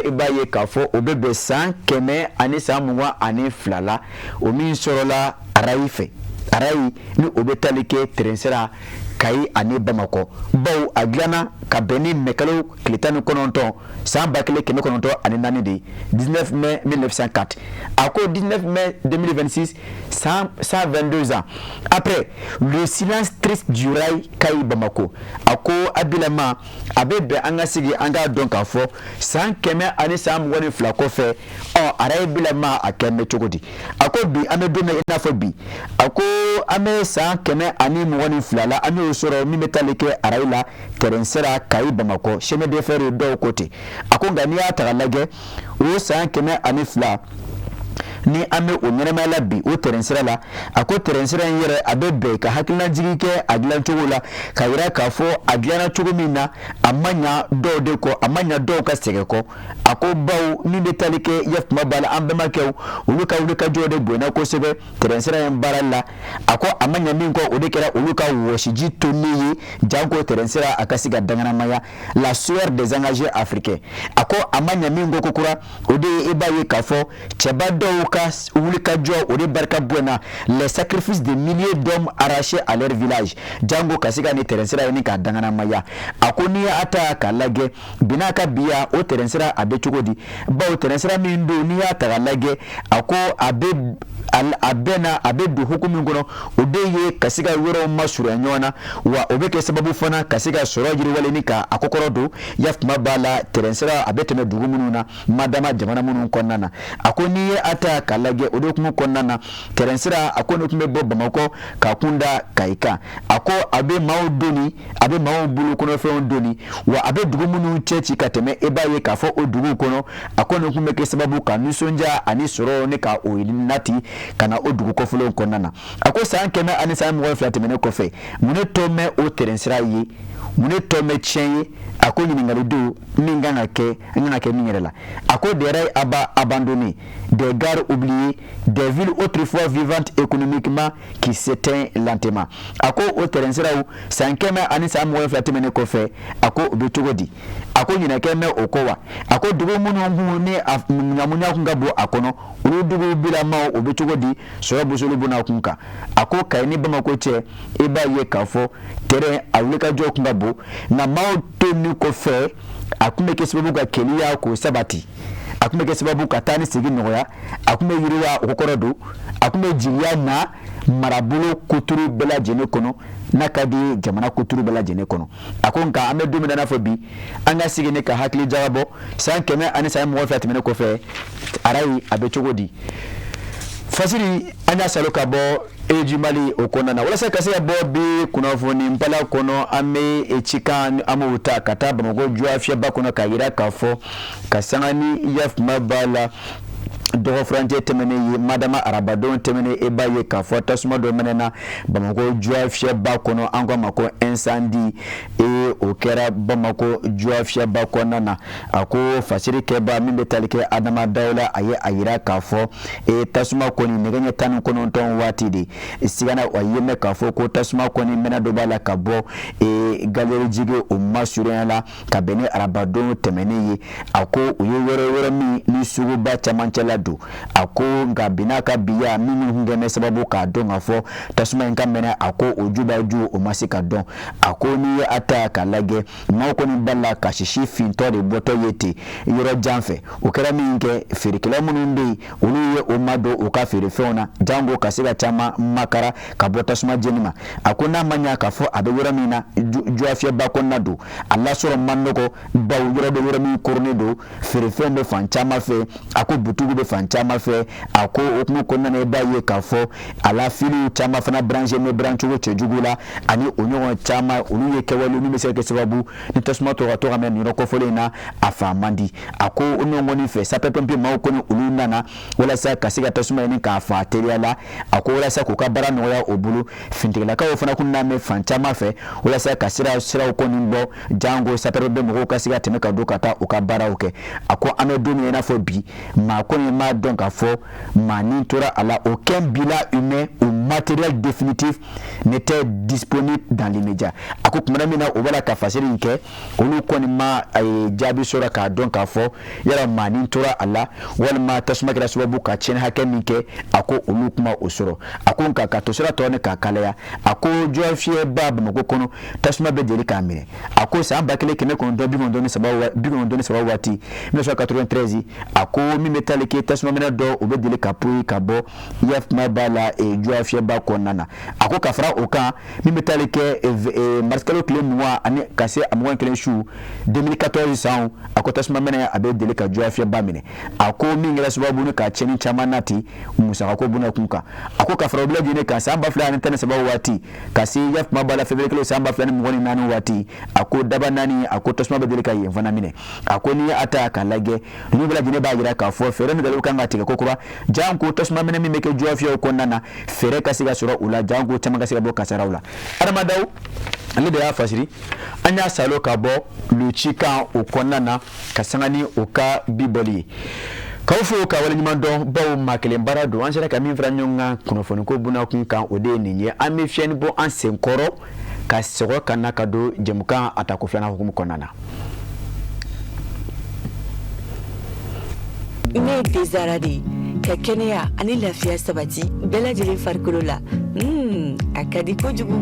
i b'a ye k'a fɔ o bɛ bɛn san 122 la, o min sɔrɔla arayi fɛ. Arayi ni o bɛ tali kɛ tɛrɛnsira Kayi ani Bamakɔ, bawo a dilanna ka bɛn ni mɛkalo tile 19 san 1904 de ye, 19 mai 1904. A ko 19 mai 2026, 122 ans après le silence triste du rail Kayi Bamako. A ko a bilama a bɛ bɛn an ka sigi an k'a dɔn k'a fɔ san 122 kɔfɛ, ɔ arayi bilama a kɛ bɛ cogo di? A ko bi an bɛ don min i n'a fɔ bi, a ko an bɛ san 122 la, an y'o sɔrɔ min bɛ tali kɛ arayi la tɛrɛnsira Kayi Bamakɔ, chemin de fer dɔw ko ten. A ko nka n'i y'a ta k'a lajɛ, o san 102 ni an bɛ o ɲɛnamaya la bi o tɛrɛnsira la, a ko tɛrɛnsira in yɛrɛ a bɛ bɛn ka hakilinajigin kɛ a dilancogo la, ka yira k'a fɔ a dilanna cogo min na, a ma ɲa dɔw de kɔ, a ma ɲa dɔw ka sɛgɛn kɔ. A ko bawo min bɛ tali kɛ yafuma b'a la, an bɛnbakɛw olu ka wulikajɔ de bonyana kosɛbɛ tɛrɛnsira in baara la. A ko a ma ɲa min kɔ, o de kɛra olu ka wɔsiji tonni ye janko tɛrɛnsira a ka se ka danganamaya, la sueur des engagés africains. A ko a ma ɲa min kɔ kokura, o de ye i b'a ye k'a fɔ cɛba dɔw ka wulikajɔ o de barika bonyana, les sacrifices de milliers d'hommes arrachés à leur village janko ka se ka nin tɛrɛnsira ɲini k'a danganamaya. A ko n'i y'a ta k'a lajɛ bi n'a ka biya, o tɛrɛnsira a bɛ cogo di? Bawo tɛrɛnsira min don, n'i y'a ta k'a lajɛ, a ko a bɛ a bɛ na a bɛ don hukumu min kɔnɔ, o de ye ka se ka yɔrɔw masurunya ɲɔgɔn na, wa o bɛ kɛ sababu fana ka se ka sɔrɔ yiriwalen ni ka a kɔkɔrɔ don yafuma b'a la tɛrɛnsira a bɛ tɛmɛ dugu minnu na, madama jamana minnu kɔnɔna na. A ko n'i ye a ta k'a lajɛ, o de hukumu kɔnɔna na tɛrɛnsira a ko ne tun bɛ bɔ Bamakɔ ka kun da Kayi kan. A ko a bɛ maaw doni, a bɛ maaw bolo kɔnɔfɛnw doni, wa a bɛ dugu minnu cɛ ci ka tɛmɛ, e b'a ye k'a fɔ o duguw kɔnɔ, a ko nin tun bɛ kɛ sababu ka nisɔndiya ani sɔrɔ ni ka o nati ka na o dugu kɔfɛlenw kɔnɔna na. A ko san 122 tɛmɛnen kɔfɛ, mun ne tɔ mɛn o tɛrɛnsira ye? Mun ne tɔ mɛn tiɲɛ ye? A ko ɲininkali don min kan ka kɛ, an kan ka kɛ min yɛrɛ la. A ko des rails abandonnés, des gares oubliées, des villes autrefois vivantes économiquement qui s'éteignent lentement. A ko o tɛrɛnsiraw san 122 tɛmɛnen kɔfɛ, a ko o bɛ cogo di? A ko ɲinɛkɛ mɛn o kɔ wa? A ko dugu minnu kun ni a ɲamuɲa kun ka bon a kɔnɔ, olu duguw bilamaw o bɛ cogo di sɔrɔ bosoli bonna kun kan? A ko Kayi ni Bamakɔ cɛ, i b'a ye k'a fɔ tɛrɛn a wulikajɔ kun ka bon, nka maaw tonni kɔfɛ, a tun bɛ kɛ sababu ka keliya k'o sabati, a tun bɛ kɛ sababu ka taa ni segin nɔgɔya, a tun bɛ yiriwa o kɔrɔ don, a tun bɛ jigiya na marabolo kuturu bɛɛ lajɛlen kɔnɔ, n'a ka di jamana kuturu bɛɛ lajɛlen kɔnɔ. A ko nka an bɛ don min na i n'a fɔ bi, an ka sigi ne ka hakili jagabɔ san 122 tɛmɛnen kɔfɛ, arayi a bɛ cogo di? Fasiri an y'a salo ka bɔ Eju Mali o kɔnɔna na. Walasa ka se ka bɔ bi kunnafoni npala kɔnɔ, an bɛ cikan an b'o ta ka taa Bamakɔ Juwafiyɛba kɔnɔ k'a yira k'a fɔ ka sanga ni yafuma b'a la dɔgɔfurancɛ tɛmɛnen ye, madama arabadon tɛmɛnen, e b'a ye k'a fɔ tasuma dɔ mɛnɛna Bamakɔ Juwafiyɛba kɔnɔ, an k'a ma ko incendie. E o kɛra Bamakɔ Juwafiyɛba kɔnɔna na. A ko fasiri kɛba min bɛ tali kɛ Adama Dawo la, a ye a yira k'a fɔ e tasuma kɔni nɛgɛ ɲɛ 19 waati de sigana, a ye mɛn k'a fɔ ko tasuma kɔni mɛnɛ dɔ b'a la ka bɔ e galeri jigi o masurunya la ka bɛn ni arabadon tɛmɛnen ye. A ko u ye yɔrɔ min ni suguba camancɛla don. A ko nka bi n'a ka biya min kun kɛmɛ sababu k'a dɔn k'a fɔ tasuma in ka mɛnɛ, a ko o jubaju o ma se ka dɔn. A ko n'i ye a ta k'a lajɛ, maaw kɔni b'a la ka sisi fintɔ de bɔtɔ ye ten yɔrɔ jan fɛ. O kɛra min kɛ, feerekɛla minnu bɛ yen, olu ye o ma don u ka feerefɛnw na jango ka se ka caman makara ka bɔ tasuma jeni ma. A ko n'a ma ɲa k'a fɔ a bɛ yɔrɔ min na Juwafiyɛba kɔnɔna don, a lasɔrɔ man nɔgɔ, bawo yɔrɔ dɔ yɔrɔ min koronnen don, feerefɛnw bɛ fan caman fɛ, a ko butigiw bɛ fan fan caman fɛ. A ko o hukumu kɔnɔna na, i b'a ye k'a fɔ a la filiw caman fana branché bɛ brancogo cɛjugu la, ani o ɲɔgɔn caman, olu ye kɛwale min bɛ se ka kɛ sababu ni tasuma tɔ ka to ka mɛn nin yɔrɔ kɔfɔlen in na, a fa man di. A ko o ɲɔgɔn kɔni fɛ, sapeur pompier maaw kɔni, olu nana walasa ka se ka tasuma ɲini k'a fa teliya la. A ko walasa k'u ka baara nɔgɔya o bolo, finitigilakaw fana kun n'a mɛn fan caman fɛ walasa ka siraw kɔni bɔ, jango sapeur pompier mɔgɔw ka se ka tɛmɛ ka don ka taa u ka baaraw kɛ. A ko an bɛ don min na i n'a fɔ bi, maa kɔni m'a dɔn k'a fɔ maa ni tora a la. Aucun bilan humain ou matériel définitif n'était disponible dans l'immédiat. A ko kumana min na o b'a la ka fasiri in kɛ, olu kɔni ma jaabi sɔrɔ k'a dɔn k'a fɔ yala maa ni tora a la walima tasuma kɛra sababu ka tiɲɛni hakɛ min kɛ. A ko olu kuma o sɔrɔ. A ko nka ka to sira tɔ ni k'a kalaya, a ko jɔfiyɛba Bamakɔ kɔnɔ, tasuma bɛ deli k'a minɛ. A ko san 1993 waati, 1993, a ko min bɛ tali kɛ tasuma minɛ dɔ, o bɛ deli ka poyi ka bɔ yafuma b'a la jɔfiyɛba kɔnɔna na. A ko ka fara o kan, min bɛ tali kɛ marisikalo tile 20 ani ka se a 21 su 2014 san, a ko tasuma minɛ a bɛ deli ka jɔfiyɛba minɛ. A ko min kɛra sababu ni ka tiɲɛni caman nati musakako buna kun kan. A ko ka fara o bɛɛ lajɛlen kan, san 2013 waati ka se yafuma b'a la février kalo san 2024 waati, a ko daba naani, a ko tasuma bɛ deli ka yen fana minɛ. A ko n'i y'a ta k'a lajɛ, ninnu bɛɛ lajɛlen b'a jira k'a fɔ fɛɛrɛ min kan ka tigɛ kokura, janko tasuma minɛ min bɛ kɛ jɔfiyɛw kɔnɔna na, fɛɛrɛ ka se ka sɔrɔ u la, janko caman ka se ka bɔ kasaraw la. Adamadaw ale de y'a fasiri, an y'a salo ka bɔ luci kan o kɔnɔna na ka sanga ni o ka bi bɔli ye. K'aw fo ka waleɲuman dɔn, bawo maa kelen baara don. An sera ka min fara ɲɔgɔn kan kunnafoniko bunakun kan, o de ye nin ye. An bɛ fiɲɛni bɔ an sen kɔrɔ ka sɔgɔ ka na ka don jɛmukan a tako filanan hukumu kɔnɔna na. Ne ye Dezara de ye, ka kɛnɛya ani lafiya sabati bɛɛ lajɛlen farikolo la. A ka di kojugu.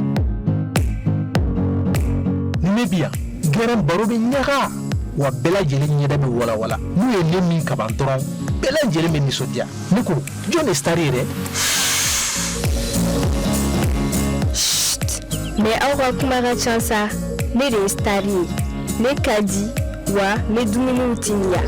Ni ne bi yan, gɛrɛn baro bɛ ɲaga wa, bɛɛ lajɛlen ɲɛda bɛ walawala. N'u ye ne min kaban dɔrɔn, bɛɛ lajɛlen bɛ nisɔndiya. Ne ko jɔn de star ye dɛ? Mais aw ka kuma ka ca sa. Ne de ye star ye, ne ka di wa n bɛ dumuniw timiya.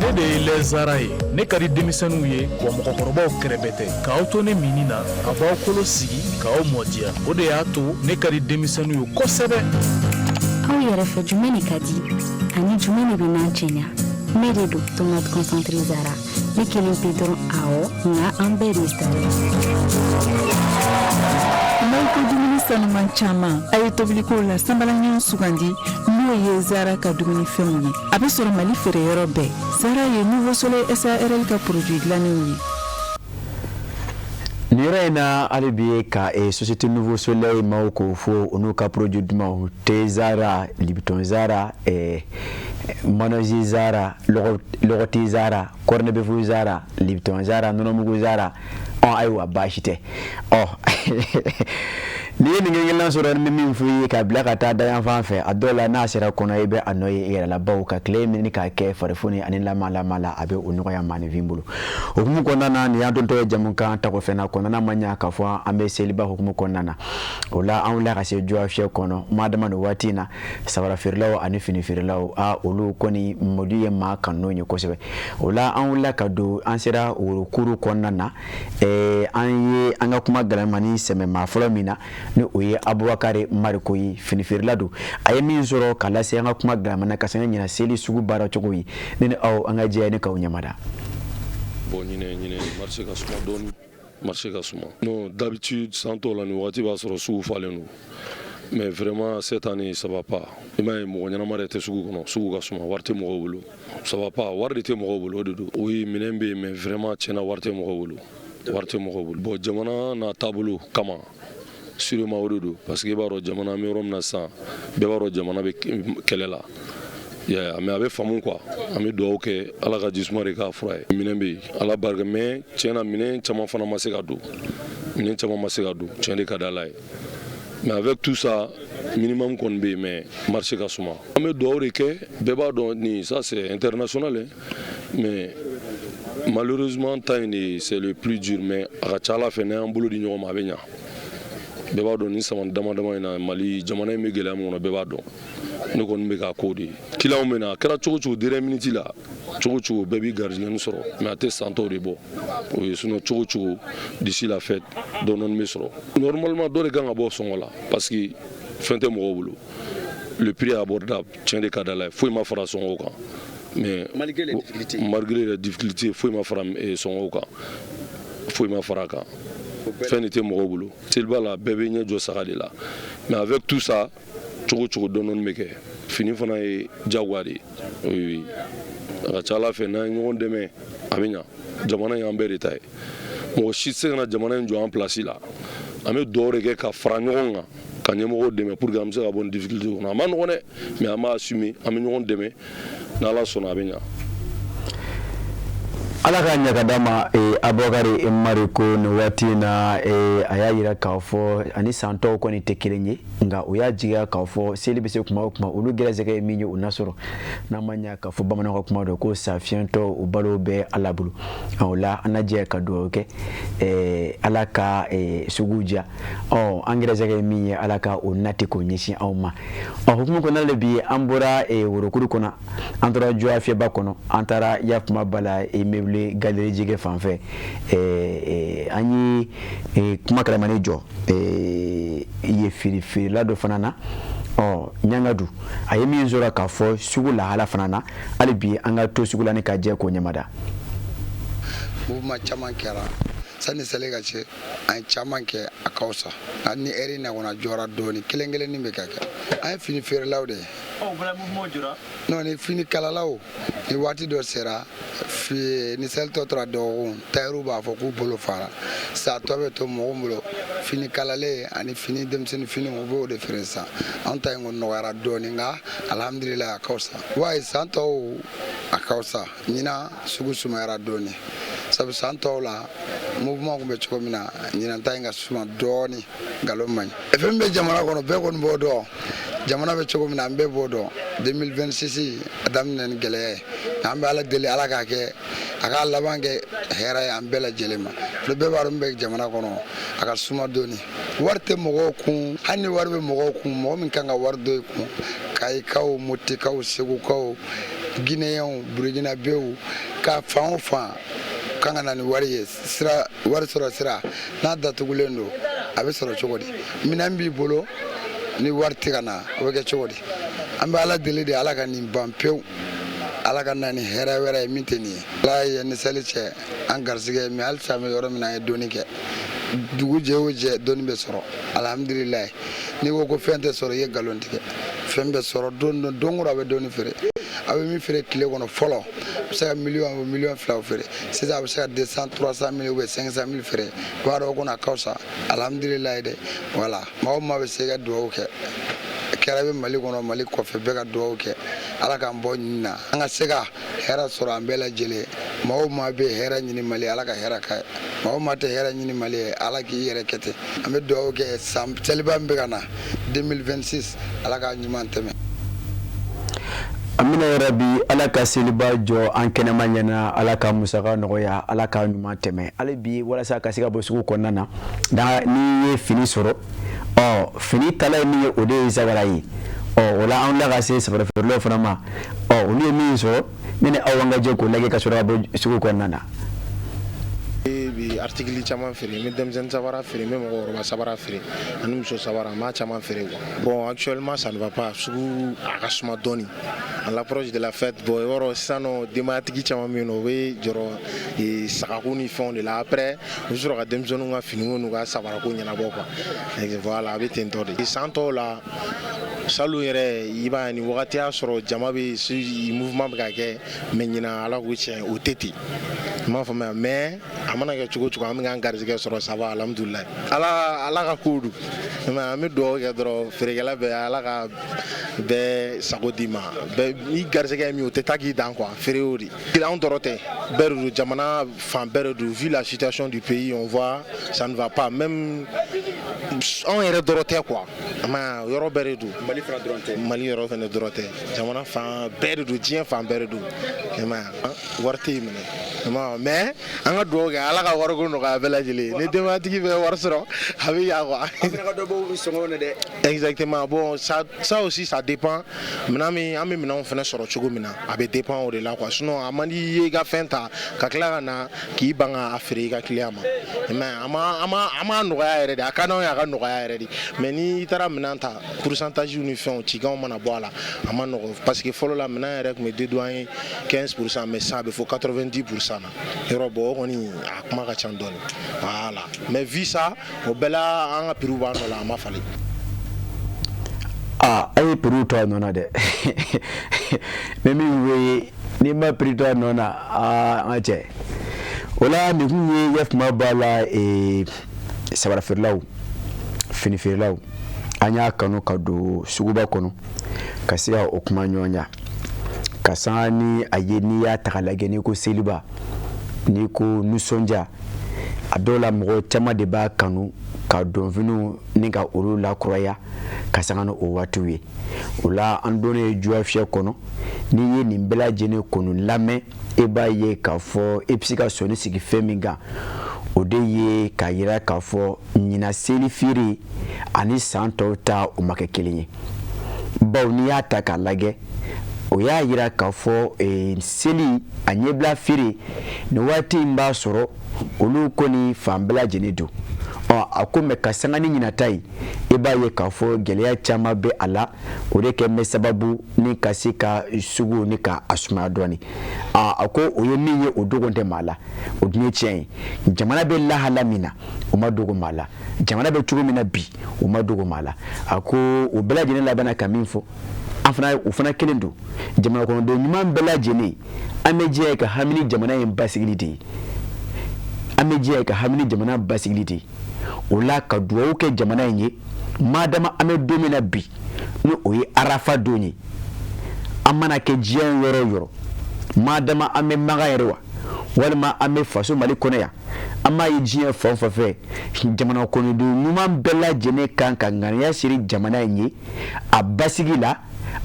Ne de ye Lɛzara ye. Ne ka di denmisɛnninw ye wa mɔgɔkɔrɔbaw kɛrɛbɛ tɛ. K'aw to ne minni na, a b'aw kolo sigi k'aw mɔdiya. O de y'a to ne ka di denmisɛnninw ye kosɛbɛ. Aw yɛrɛ fɛ, jumɛn de ka di ani jumɛn de bɛ n'an cɛɲa? Ne de don, tomate concentré Zara. Ne kelen pe dɔrɔn, awɔ, nka an bɛɛ de ye star ye. N'aw ko dumuni sanuman caman, a ye tobilikow la sanbalaɲɔgɔn sugandi, n'o ye Zara ka dumunifɛnw ye. A bɛ sɔrɔ Mali feereyɔrɔ bɛɛ. Zara ye Nouveau Soleil SARL ka produit dilannenw ye. Nin yɔrɔ in na, hali bi ka société Nouveau Soleil maaw k'o fo, u n'u ka produit dumanw: thé Zara, Lipton Zara, mayonnaise Zara, lɔgɔti Zara, corned-beef Zara, Lipton Zara, nɔnɔmugu Zara. Ɔ ayiwa, baasi tɛ. Ɔ n'i ye nin kelen sɔrɔ, ni min f'i ye ka bila ka taa dayan fan fɛ, a dɔw la n'a sera kɔnɔ, i bɛ a nɔ ye i yɛrɛ la, bawo ka tile minɛ k'a kɛ farifoni ani lama lama la, a bɛ o nɔgɔya maaninfin bolo. O hukumu kɔnɔna na, nin y'an dontɔ ye jamukan tako fɛn na kɔnɔna ma ɲa k'a fɔ an bɛ seliba hukumu kɔnɔna na. O la an wulila ka se Juwa fiyɛ kɔnɔ maa dama nin waati in na, sabara feerelaw ani fini feerelaw, a olu kɔni mɔdi ye maa kanu ye kosɛbɛ. O la an wulila ka don, an sera worokuru kɔnɔna na. An ye an ka kuma galamani sɛmɛ maa fɔlɔ min na, ni o ye Abubakari Mariko ye, fini feerela don. A ye min sɔrɔ ka lase an ka kuma galamana ka sanga ɲina seli sugu baara cogo ye, ne ni aw an ka jɛ ne k'aw ɲɛmada. Bon, ɲinɛ marché ka suma dɔɔni, marché ka suma. Non, d'habitude san tɔw la, nin wagati b'a sɔrɔ sugu falen don, mais vraiment cette année ça va pas. I m'a ye, mɔgɔ ɲɛnama yɛrɛ tɛ sugu kɔnɔ. Sugu ka suma, wari tɛ mɔgɔw bolo. Ça va pas, wari de tɛ mɔgɔw bolo, o de don. Oui, minɛn bɛ yen, mais vraiment tiɲɛna, wari tɛ mɔgɔw bolo, wari tɛ mɔgɔw bolo. Bon, jamana n'a taabolo kama sûrement, o de don, parce que i b'a dɔn jamana an bɛ yɔrɔ min na sisan, bɛɛ b'a dɔn jamana bɛ kɛlɛ la. Yeah, mais a bɛ faamu quoi. An bɛ dugawu kɛ, Ala ka jisuma de k'a fura ye. Minɛn bɛ yen, Ala barika, mais tiɲɛna minɛn caman fana ma se ka don, minɛn caman ma se ka don, tiɲɛ de ka di Ala ye. Mais avec tout ça, minimum kɔni bɛ yen, mais marché ka suma. An bɛ dugawu de kɛ. Bɛɛ b'a dɔn nin, ça c'est international hein. Mais malheureusement temps in de c'est le plus dur, mais a ka ca Ala fɛ, n'an y'an bolo di ɲɔgɔn ma, a bɛ ɲa. Bɛɛ b'a dɔn nin sama dama dama in na, Mali jamana in bɛ gɛlɛya min kɔnɔ, bɛɛ b'a dɔn. Ne kɔni bɛ k'a ko de ye. Clients bɛ na, a kɛra cogo cogo, dernière minute la, cogo cogo, bɛɛ b'i garijɛgɛ sɔrɔ, mais a tɛ san tɔw de bɔ o ye. Sinon, cogo cogo, d'ici la fête, dɔɔni dɔɔni bɛ sɔrɔ. Normalement, dɔ de kan ka bɔ sɔngɔ la, parce que fɛn tɛ mɔgɔw bolo. Le prix est abordable, tiɲɛ de ka di Ala ye, foyi ma fara sɔngɔw kan. Mais malgré les difficultés, malgré les difficultés, foyi ma fara sɔngɔw kan, foyi ma fara a kan. Fɛn de tɛ mɔgɔw bolo. Seliba la, bɛɛ bɛ ɲɛ jɔ saga de la. Mais avec tout ça, cogo cogo, dɔɔni dɔɔni bɛ kɛ. Fini fana ye diyagoya de ye. Oui, a ka ca Ala fɛ, n'an ye ɲɔgɔn dɛmɛ, a bɛ ɲa. Jamana in, an bɛɛ de ta ye. Mɔgɔ si tɛ se ka na jamana in jɔ an place la. An bɛ dugawu de kɛ ka fara ɲɔgɔn kan, ka ɲɛmɔgɔw dɛmɛ pour que an bɛ se ka bɔ nin difficulté kɔnɔ. A ma nɔgɔn dɛ, mais an b'a assumer, an bɛ ɲɔgɔn dɛmɛ. N'Ala sɔnna, a bɛ ɲa. Ala ka ɲaga d'a ma. Abubakari Mariko, nin waati in na, a y'a yira k'a fɔ ani san tɔw kɔni tɛ kelen ye, nka o y'a jigiya k'a fɔ seli bɛ se kuma o kuma, olu gɛrɛsɛgɛ ye min ye, o na sɔrɔ. N'a ma ɲa k'a fɔ bamananw ka kuma dɔn ko safiyɛntɔ, o balo bɛ Ala bolo. O la, an na jɛ ka dugawu kɛ, Ala ka sugu diya. Ɔ, an gɛrɛsɛgɛ ye min ye, Ala ka o nati k'o ɲɛsin anw ma. Ɔ, hukumu kɔnɔna la, bi an bɔra worokuru kɔnɔ, an taara Jɔya Fiyɛba kɔnɔ, an taara Yakuma Bala immeuble galerie jɛgɛ fan fɛ. An ye kuma kalamani jɔ ye feere feerela dɔ fana na. Ɔ, Ɲangadu, a ye min sɔrɔ k'a fɔ sugu lahala fana na. Hali bi an ka to sugu la ni ka jɛ k'o ɲɛmada. Mouvement caman kɛra sani seli ka se, an ye caman kɛ, a ka fisa. Nka ni heure in na kɔni, a jɔra dɔɔni, kelen kelennin bɛ ka kɛ. An ye fini feerelaw de ye. Non, ni fini kalalaw, ni waati dɔ sera, ni seli tɔ tora dɔgɔkun, tayɛriw b'a fɔ k'u bolo fara sa, tɔ bɛ to mɔgɔw bolo, fini kalalen ani fini denmisɛnnin finiw, u b'o de feere sisan. Anw ta in kɔni nɔgɔyara dɔɔni, nka alhamdulilayi, a ka fisa. Wa san tɔw, a ka fisa. Ɲinan sugu sumayara dɔɔni, sabu san tɔw la, mouvement tun bɛ cogo min na, ɲinan ta in ka suma dɔɔni. Nkalon man ɲi, fɛn bɛ jamana kɔnɔ, bɛɛ kɔni b'o dɔn. Jamana bɛ cogo min na, an bɛɛ b'o dɔn. 2026 a daminɛ ni gɛlɛya ye, nka an bɛ Ala deli, Ala k'a kɛ, a k'a laban kɛ hɛrɛ ye an bɛɛ lajɛlen ma. Bɛɛ b'a dɔn min bɛ jamana kɔnɔ, a ka suma dɔɔni. Wari tɛ mɔgɔw kun. Hali ni wari bɛ mɔgɔw kun, mɔgɔ min kan ka wari dɔ i kun, Kayikaw, Motikaw, Segukaw, Guinéenw, Burkinabéw, ka fan o fan kan ka na ni wari ye, sira wari sɔrɔ sira n'a datugulen don, a bɛ sɔrɔ cogo di? Minɛn b'i bolo, ni wari tɛ ka na, o bɛ kɛ cogo di? An bɛ Ala deli de, Ala ka nin ban pewu, Ala ka na ni hɛrɛ wɛrɛ ye min tɛ nin ye. Ala ye ni seli cɛ, an garisɛgɛ ye mais halisa an bɛ yɔrɔ min na, an ye dɔɔni kɛ. Dugu jɛ o jɛ, dɔɔni bɛ sɔrɔ, alhamdulilayi. N'i ko ko fɛn tɛ sɔrɔ, i ye nkalon tigɛ. Fɛn bɛ sɔrɔ don don don o, a bɛ dɔɔni feere. A bɛ min feere tile kɔnɔ fɔlɔ, a bɛ se ka miliyɔn o miliyɔn 2 feere. Sisan a bɛ se ka 200, 300 mille ou bien 500 mille feere. I b'a dɔn o kɔni, a ka fisa, alhamdulilayi dɛ. Voilà, maa o maa bɛ se ka dugawu kɛ, kɛra bɛ Mali kɔnɔ, Mali kɔfɛ, bɛɛ ka dugawu kɛ, Ala k'an bɔ ɲin na, an ka se ka hɛrɛ sɔrɔ an bɛɛ lajɛlen. Maa o maa bɛ hɛrɛ ɲini Mali, Ala ka hɛrɛ k'a ye. Maa o maa tɛ hɛrɛ ɲini Mali ye, Ala k'i yɛrɛ kɛ ten. An bɛ dugawu kɛ, san seliba min bɛ ka na 2026, Ala k'a ɲuman tɛmɛ. Amina yarabi. Ala ka seliba jɔ an kɛnɛma ɲɛna, Ala ka musaka nɔgɔya, Ala ka ɲuman tɛmɛ. Hali bi, walasa ka se ka bɔ sugu kɔnɔna na, n'i ye fini sɔrɔ, ɔ, fini tala ye min ye, o de ye sabara ye. Ɔ, o la, an la ka se sabara feerelaw fana ma. Ɔ, olu ye min sɔrɔ, ne ni aw, an ka jɛ k'o lajɛ ka sɔrɔ ka bɔ sugu kɔnɔna na. Bi article caman feere, n bɛ denmisɛnnin sabara feere, n bɛ mɔgɔkɔrɔba sabara feere ani muso sabara, n b'a caman feere quoi. Bon, actuellement ça ne va pas, sugu a ka suma dɔɔni à l'approche de la fête. Bon, i b'a dɔn sisan nɔ, denbayatigi caman bɛ yen nɔ, u bɛ jɔrɔ sagako ni fɛnw de la. Après, u bɛ sɔrɔ ka denmisɛnninw ka finiw n'u ka sabarako ɲɛnabɔ quoi. Voilà, a bɛ ten tɔ de. San tɔw la, salon yɛrɛ, i b'a ye nin wagati y'a sɔrɔ jama bɛ, mouvement bɛ ka kɛ, mais ɲinan, Ala k'u tiɲɛ, o tɛ ten, i m'a faamuya. Mais a mana kɛ cogo cogo, an bɛ k'an garijɛgɛ sɔrɔ, ça va, alhamdulilayi. Ala, Ala ka ko don, mais an bɛ dugawu kɛ dɔrɔn, feerekɛla bɛɛ, Ala ka bɛɛ sago d'i ma. Bɛɛ ni garijɛgɛ ye min ye, o tɛ taa k'i dan quoi. Feere y'o de, anw dɔrɔn tɛ, bɛɛ de don, jamana fan bɛɛ de don. Vu la situation du pays, on voit, ça ne va pas même. Anw yɛrɛ dɔrɔn tɛ quoi, mais yɔrɔ bɛɛ de don. Mali fana dɔrɔn tɛ. Mali yɔrɔ fana dɔrɔn tɛ, jamana fan bɛɛ de don, diɲɛ fan bɛɛ de don, i m'a ye. Wari tɛ yen minɛ, i m'a ye. Mais an ka dugawu kɛ. Ala ka wariko nɔgɔya bɛɛ lajɛlen. Ni denbayatigi bɛ wari sɔrɔ, a bɛ ɲa quoi. An fana ka dɔ bɔ sɔngɔw na dɛ. Exactement. Bon, ça aussi, ça dépend. Minɛn min an bɛ minɛnw fana sɔrɔ cogo min na, a bɛ dépend o de la quoi. Sinon a man di i ye i ka fɛn ta ka tila ka na k'i ban k'a feere i ka client ma. Mais an ma nɔgɔya yɛrɛ de, a ka d'anw ye a ka nɔgɔya yɛrɛ de. Mais n'i taara minɛn ta, pourcentage ni fɛnw cikanw mana bɔ a la, a ma nɔgɔn, parce que fɔlɔ la minɛn yɛrɛ tun bɛ dédouaner 15%, mais sisan a bɛ fɔ 90% na. Yɔrɔ bon, o kɔni a kuma ka ca dɔɔni. Voilà. Mais vu ça, o bɛɛ la an ka prix b'an nɔ la, a ma falen. Aa, a ye prix to a nɔ na dɛ. Mɛ min ye, n'i ma prix to a nɔ na, aa, an ka cɛ. O la nin kun ye yafama b'a la. Sabara feerelaw, fini feerelaw, an y'a kanu ka don suguba kɔnɔ ka se ka o kuma ɲɔgɔnya ka sanga ni a ye. N'i y'a ta k'a lajɛ, n'i ko seliba, n'i ko nisɔndiya, a dɔw la mɔgɔ caman de b'a kanu ka donfiniw ni ka olu lakuraya ka sanga ni o waatiw ye. O la an donnen juwa fiyɛ kɔnɔ, n'i ye nin bɛɛ lajɛlen kɔni lamɛn, e b'a ye k'a fɔ e bɛ se ka sɔnni sigi fɛn min kan, o de ye k'a yira k'a fɔ ɲinan seli feere ani san tɔw ta, o ma kɛ kelen ye. Bawo n'i y'a ta k'a lajɛ, o y'a yira k'a fɔ seli a ɲɛbila feere nin waati in b'a sɔrɔ olu kɔni fan bɛɛ lajɛlen don. Ɔ, a ko mɛ ka sanga ni ɲinata ye, i b'a ye k'a fɔ gɛlɛya caman bɛ a la. O de kɛ bɛ sababu ni ka se ka sugu ni ka a sumaya dɔɔni. A ko o ye min ye, o dogo tɛ maa la, o dun ye tiɲɛ ye. Jamana bɛ lahala min na, o ma dogo maa la. Jamana bɛ cogo min na bi, o ma dogo maa la. A ko o bɛɛ lajɛlen labanna ka min fɔ, an fana o fana kelen don. Jamana kɔnɔden ɲuman bɛɛ lajɛlen, an bɛ jɛ ka hami ni jamana in basigili de ye, an bɛ jɛ ka hami ni jamana basigili de ye. O la ka dugawu kɛ jamana in ye, madama an bɛ don min na bi, ni o ye arafa don ye, an mana kɛ diɲɛ yɔrɔ o yɔrɔ, madama an bɛ Makan yɛrɛ wa, walima an bɛ faso Mali kɔnɔ yan, an b'a ye diɲɛ fan o fan fɛ, jamana kɔnɔden ɲuman bɛɛ lajɛlen kan ka ŋaniya siri jamana in ye, a basigi la,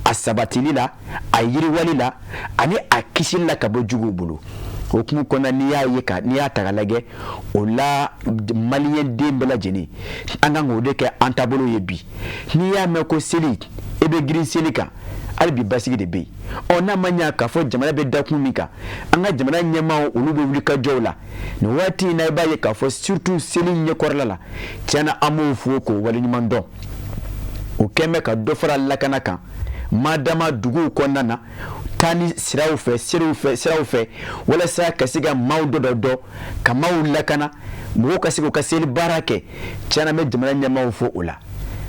a sabatili la, a yiriwali la, ani a kisili la ka bɔ juguw bolo. O hukumu kɔnɔna, n'i y'a ye ka n'i y'a ta k'a lajɛ, o la maliyɛn den bɛɛ lajɛlen, an kan k'o de kɛ an taabolo ye bi. N'i y'a mɛn ko seli, e bɛ girin seli kan, hali bi basigi de bɛ yen. Ɔ, n'a ma ɲɛ k'a fɔ jamana bɛ dakun min kan, an ka jamana ɲɛmaaw, olu bɛ wuli ka jɔw la nin waati in na. I b'a ye k'a fɔ surtout seli ɲɛkɔrɔla la, tiɲɛna an b'o fo k'o waleɲuman dɔn. O kɛn bɛ ka dɔ fara lakana kan, madama duguw kɔnɔna na, taa ni siraw fɛ, siraw fɛ, walasa ka se ka maaw dɔ ka maaw lakana, mɔgɔw ka se k'u ka seli baara kɛ. Tiɲɛna, n bɛ jamana ɲɛmaaw fo o la.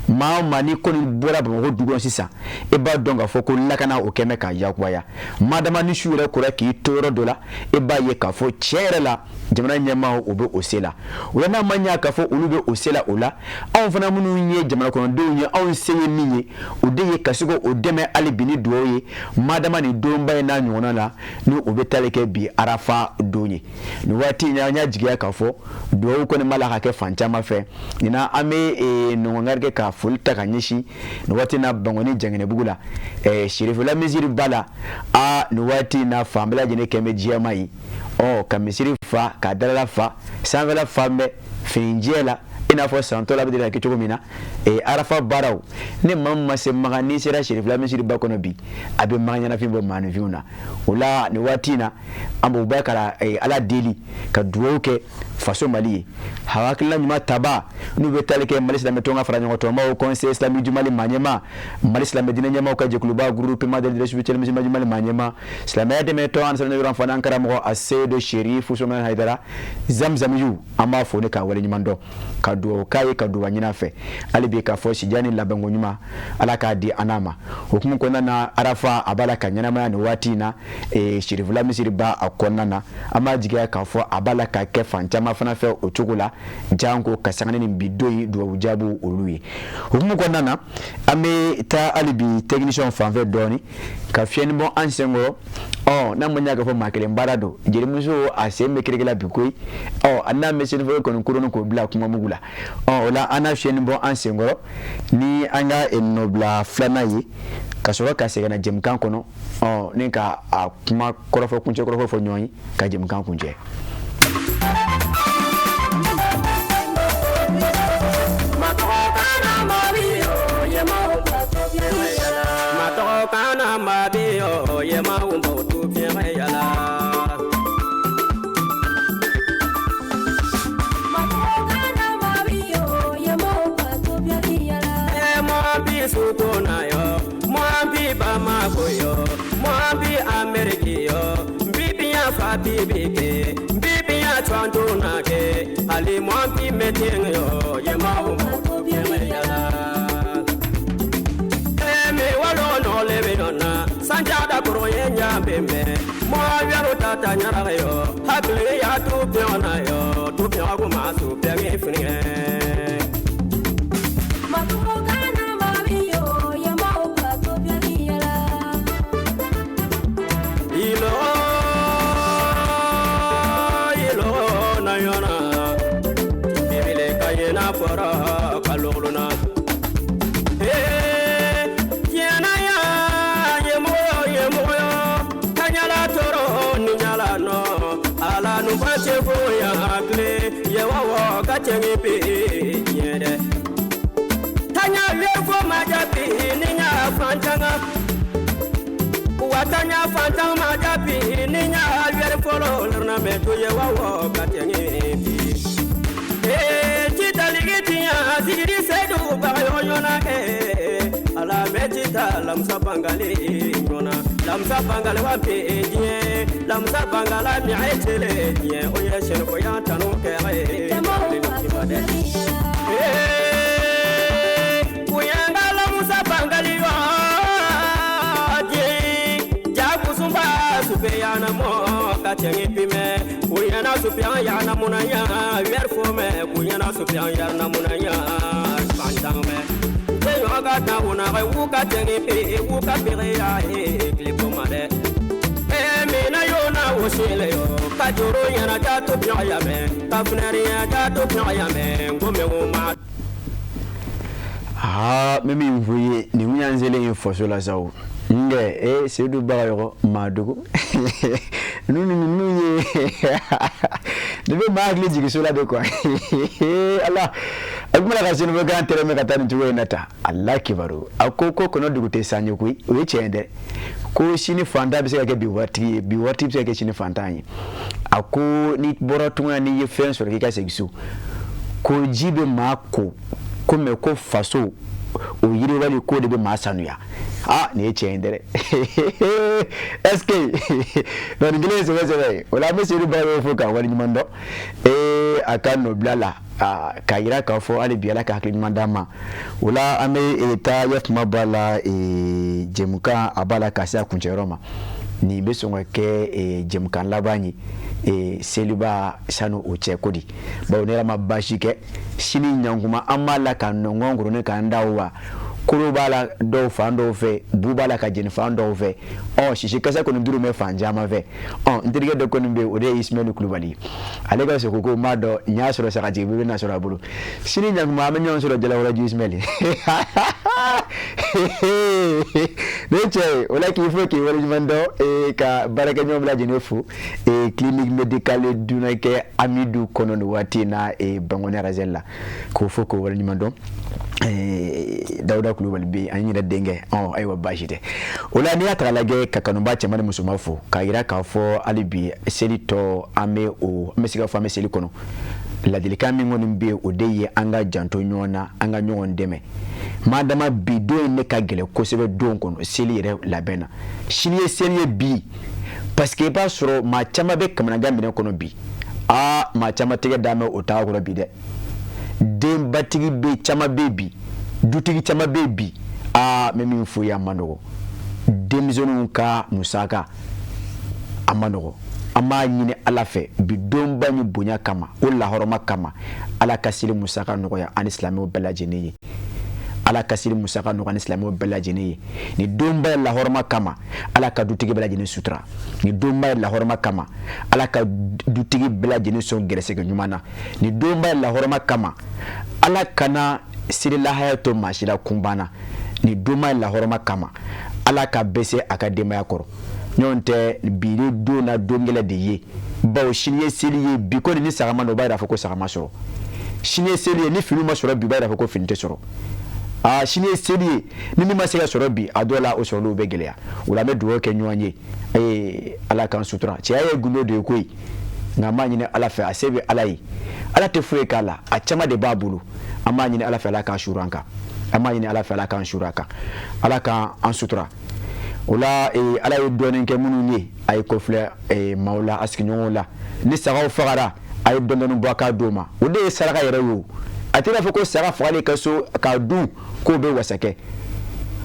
Maa o maa n'i kɔni bɔra Bamakɔ dugu kɔnɔ sisan, e b'a dɔn k'a fɔ ko lakana o kɛn bɛ k'a yakubaya. Madama ni su yɛrɛ kora k'i to yɔrɔ dɔ la, e b'a ye k'a fɔ tiɲɛ yɛrɛ la jamana ɲɛmaaw, o bɛ o se la. O la n'a ma ɲɛ k'a fɔ olu bɛ o se la, o la anw fana minnu ye jamana kɔnɔdenw ye, anw se ye min ye, o de ye ka se k'o dɛmɛ hali bi ni dugawu ye, madama ni donba in n'a ɲɔgɔnna la, ni o bɛ tali kɛ bi arafa don ye. Nin waati in, an y'a jigiya k'a fɔ dugawu kɔni b'a la ka kɛ fan caman fɛ. Nin na an bɛ nɔgɔngari kɛ ka foli ta ka ɲɛsin nin waati in na Bankɔni Janginɛbugu la, Sirifila misiri ba la. Aa, nin waati in na fan bɛɛ lajɛlen kɛn bɛ jɛman ye. Ɔ, ka misiri fa, ka dalala fa, sanfɛla fan bɛɛ fini jɛ la, i n'a fɔ san tɔ la bɛ deli ka kɛ cogo min na. Arafa baaraw, ni maa min ma se Makan, n'i sera Sirifila misiri ba kɔnɔ bi, a bɛ Makan ɲɛnafin bɔ maaninfinw na. O la nin waati in na, an b'o bɛɛ ka Ala deli ka dugawu kɛ faso Mali ye. Hakilina ɲuman taba n'u bɛ tali kɛ Mali silamɛ tɔn ka fara ɲɔgɔn tɔnbaw, Conseil islamique du Mali maa ɲɛmaa, Mali silamɛ diinɛ ɲɛmaaw ka jɛkuluba, Groupement de leadership spirituel musulman du Mali maa ɲɛmaa, silamɛya dɛmɛ tɔn an sɛbɛn yɔrɔ fana, an karamɔgɔ Aseyidu Serifu Usumani Hayidara Zamzamiyu, an b'a fo ne k'a waleɲuman dɔn, ka dugawu k'a ye, ka dugawu ɲini a fɛ hali bi k'a fɔ sijan ni labanko ɲuman, Ala k'a di an n'a ma. Hukumu kɔnɔna na, arafa a b'a la ka ɲɛnamaya nin waati in na Sirifila misiriba a kɔnɔna na. An b'a jigiya k'a fɔ a b'a la ka kɛ fan caman fana fɛ o cogo la, janko ka sanga ni bi don in dugawu jaabiw olu ye. Hukumu kɔnɔna na, an bɛ taa hali bi technicien fan fɛ dɔɔni ka fiɲɛni bɔ an senkɔrɔ. Ɔ, n'a ma ɲɛ k'a fɔ maa kelen baara don, jelimuso a sen bɛ kirikila bi koyi. Ɔ, a n'a bɛ senfɔ kɔni koroni k'o bila kuma mugu la. Ɔ, o la an n'a fiɲɛni bɔ an senkɔrɔ ni an ka nɔbila filanan ye, ka sɔrɔ ka segin ka na jɛmukan kɔnɔ. Ɔ, ni ka a kuma kɔrɔfɔ kuncɛ kɔrɔfɔ fɔ ɲɔgɔn ye ka jɛmukan kuncɛ. Sukuna yo Mwambi Bamako yo Mwambi Ameriki yo Mbibi ya Fabi Bike Mbibi ya Twantuna ke Ali Mwambi Meting yo Yema Umutu Bieme Yala Emi walo no lebe yona Sanjada kuro ye nyambeme Mwa tata nyara yo Hakili ya tupiona yo Tupiona kumasu piangi fini. Watanya fantang majapi ninya alwer folo lorna me tuye wawo katengi pi eh chita ligitiya sigiri sedu bayo yona ke ala me chita lamsa bangali yona lamsa bangali wa pe die lamsa bangala mi aitele die oye shen ko ya tanu ke eh kuyanga lamsa bangali wa Yana mo katengi pime kuyana supian yana munaya wer fome kuyana supian yana munaya pantang me te yoga ta una wu katengi pi wu ka pire ya e klipo made e mina yona wosile yo kajuru yana ta to pian ya me ta funeri ya ta to pian ya me ngome wo ma. Ah mimi mvuye ni unyanzele info la zao. Nge eh Seydou Bagayoko Madougou nunu nunu ye debe maagli jigi sola be quoi Allah akuma ka sinu ga tere me kata ni tuwe nata Allah kibaru akoko kono dugute sanyo kui o chende ko sini fanda bi se ka ke bi wati bi se ka ke sini fanda yi ako ni bora tunga ni ye fen soro ki ka segisu ko jibe mako ko me ko faso o yiriwali ko de be ma sanuya. Ah ni chendere SK non inglais c'est wala monsieur Bayo foka wali mando eh akano blala ka yira ka fo ale biala ka hakili mandama wala ame eta yatma bala e jemuka abala ka sa kuncheroma ni be songa ke e jemuka labani e seliba sanu o che kodi ba onera mabashi ke sini nyanguma amala ka nongongro ne ka ndawa koro bala dɔw fan dɔw fɛ bu b'a la ka jeni fan dɔw fɛ ɔ sisi kasa kɔni duuru mɛ fan caman fɛ ɔ n terikɛ dɔ kɔni bɛ yen o de ye Ismaël Kulubali ale ka soko ko n b'a dɔn n y'a sɔrɔ sagajigi bɛ na sɔrɔ a bolo sini ɲankuma an bɛ ɲɔgɔn sɔrɔ Jalakɔrɔ ji Ismaël ne cɛ ye o la k'i fo k'i waleɲuman dɔn ka baarakɛɲɔgɔn bɛɛ lajɛlen fo clinique médicale Dunakɛ Amidou kɔnɔ nin waati in na Bankoni Arazel la k'o fo k'o waleɲuman dɔn. Dawuda Kulubali bɛ an yɛrɛ denkɛ ayiwa baasi tɛ o la n'i y'a ta k'a lajɛ ka kanuba cɛman ni musoman fo k'a yira k'a fɔ hali bi seli tɔ an bɛ o an bɛ se k'a fɔ an bɛ seli kɔnɔ ladilikan min kɔni bɛ yen o de ye an ka janto ɲɔgɔn na an ka ɲɔgɔn dɛmɛ maa dama bi don in ne ka gɛlɛn kosɛbɛ don kɔnɔ seli yɛrɛ labɛn na sini ye seli ye bi parce que i b'a sɔrɔ maa caman bɛ kamanagan minɛ kɔnɔ bi aa maa caman tɛgɛ d'a mɛn o t'a kɔrɔ bi dɛ. Denbatigi bɛ caman bɛ bi dutigi caman bɛ bi aa n bɛ min fɔ ye a man nɔgɔ denmisɛnninw ka musaka a man nɔgɔ an b'a ɲini Ala fɛ bi donba ni bonya kama o lahɔrɔma kama Ala ka seli musaka nɔgɔya an ni silamɛw bɛɛ lajɛlen ye Ala ka seli musaka nɔgɔya ni silamɛw bɛɛ lajɛlen ye ni donba ye lahɔrɔma kama Ala ka dutigi bɛɛ lajɛlen sutura ni donba ye lahɔrɔma kama Ala ka dutigi bɛɛ lajɛlen sɔn gɛrɛsɛgɛ ɲuman na ni donba ye lahɔrɔma kama Ala kana seli lahaya to maa si la kunban na ni donba ye lahɔrɔma kama Ala ka bɛɛ se a ka denbaya kɔrɔ ɲɔgɔn tɛ bi ni don na don gɛlɛn de ye bawo sini ye seli ye bi kɔni ni saga ma na o b'a yira fɔ ko saga ma sɔrɔ sini ye seli ye ni fini ma sɔrɔ bi o b'a yira fɔ ko fini tɛ sɔrɔ. Aa sini ye seli ye ni min ma se ka sɔrɔ bi a dɔw la o sɔrɔliw bɛ gɛlɛya o la an bɛ dugawu kɛ ɲɔgɔn ye ee Ala k'an sutura cɛya ye gundo de ye koyi nka an b'a ɲini Ala fɛ a se bɛ Ala ye Ala tɛ foyi k'a la a caman de b'a bolo an b'a ɲini Ala fɛ Ala k'a suuru an kan. An b'a ɲini Ala fɛ, Ala k'an sura kan, Ala k'an sutura o la. Ala ye dɔɔnin kɛ minnu ye, a ye kɔfilɛ maaw la, a sigiɲɔgɔnw la. Ni sagaw fagara, a ye dɔɔnin dɔɔnin bɔ a k'a d'o ma. O de ye saraka yɛrɛ ye. O a tɛ n'a fɔ ko saga fagali ka so k'a dun k'o bɛ wasa kɛ,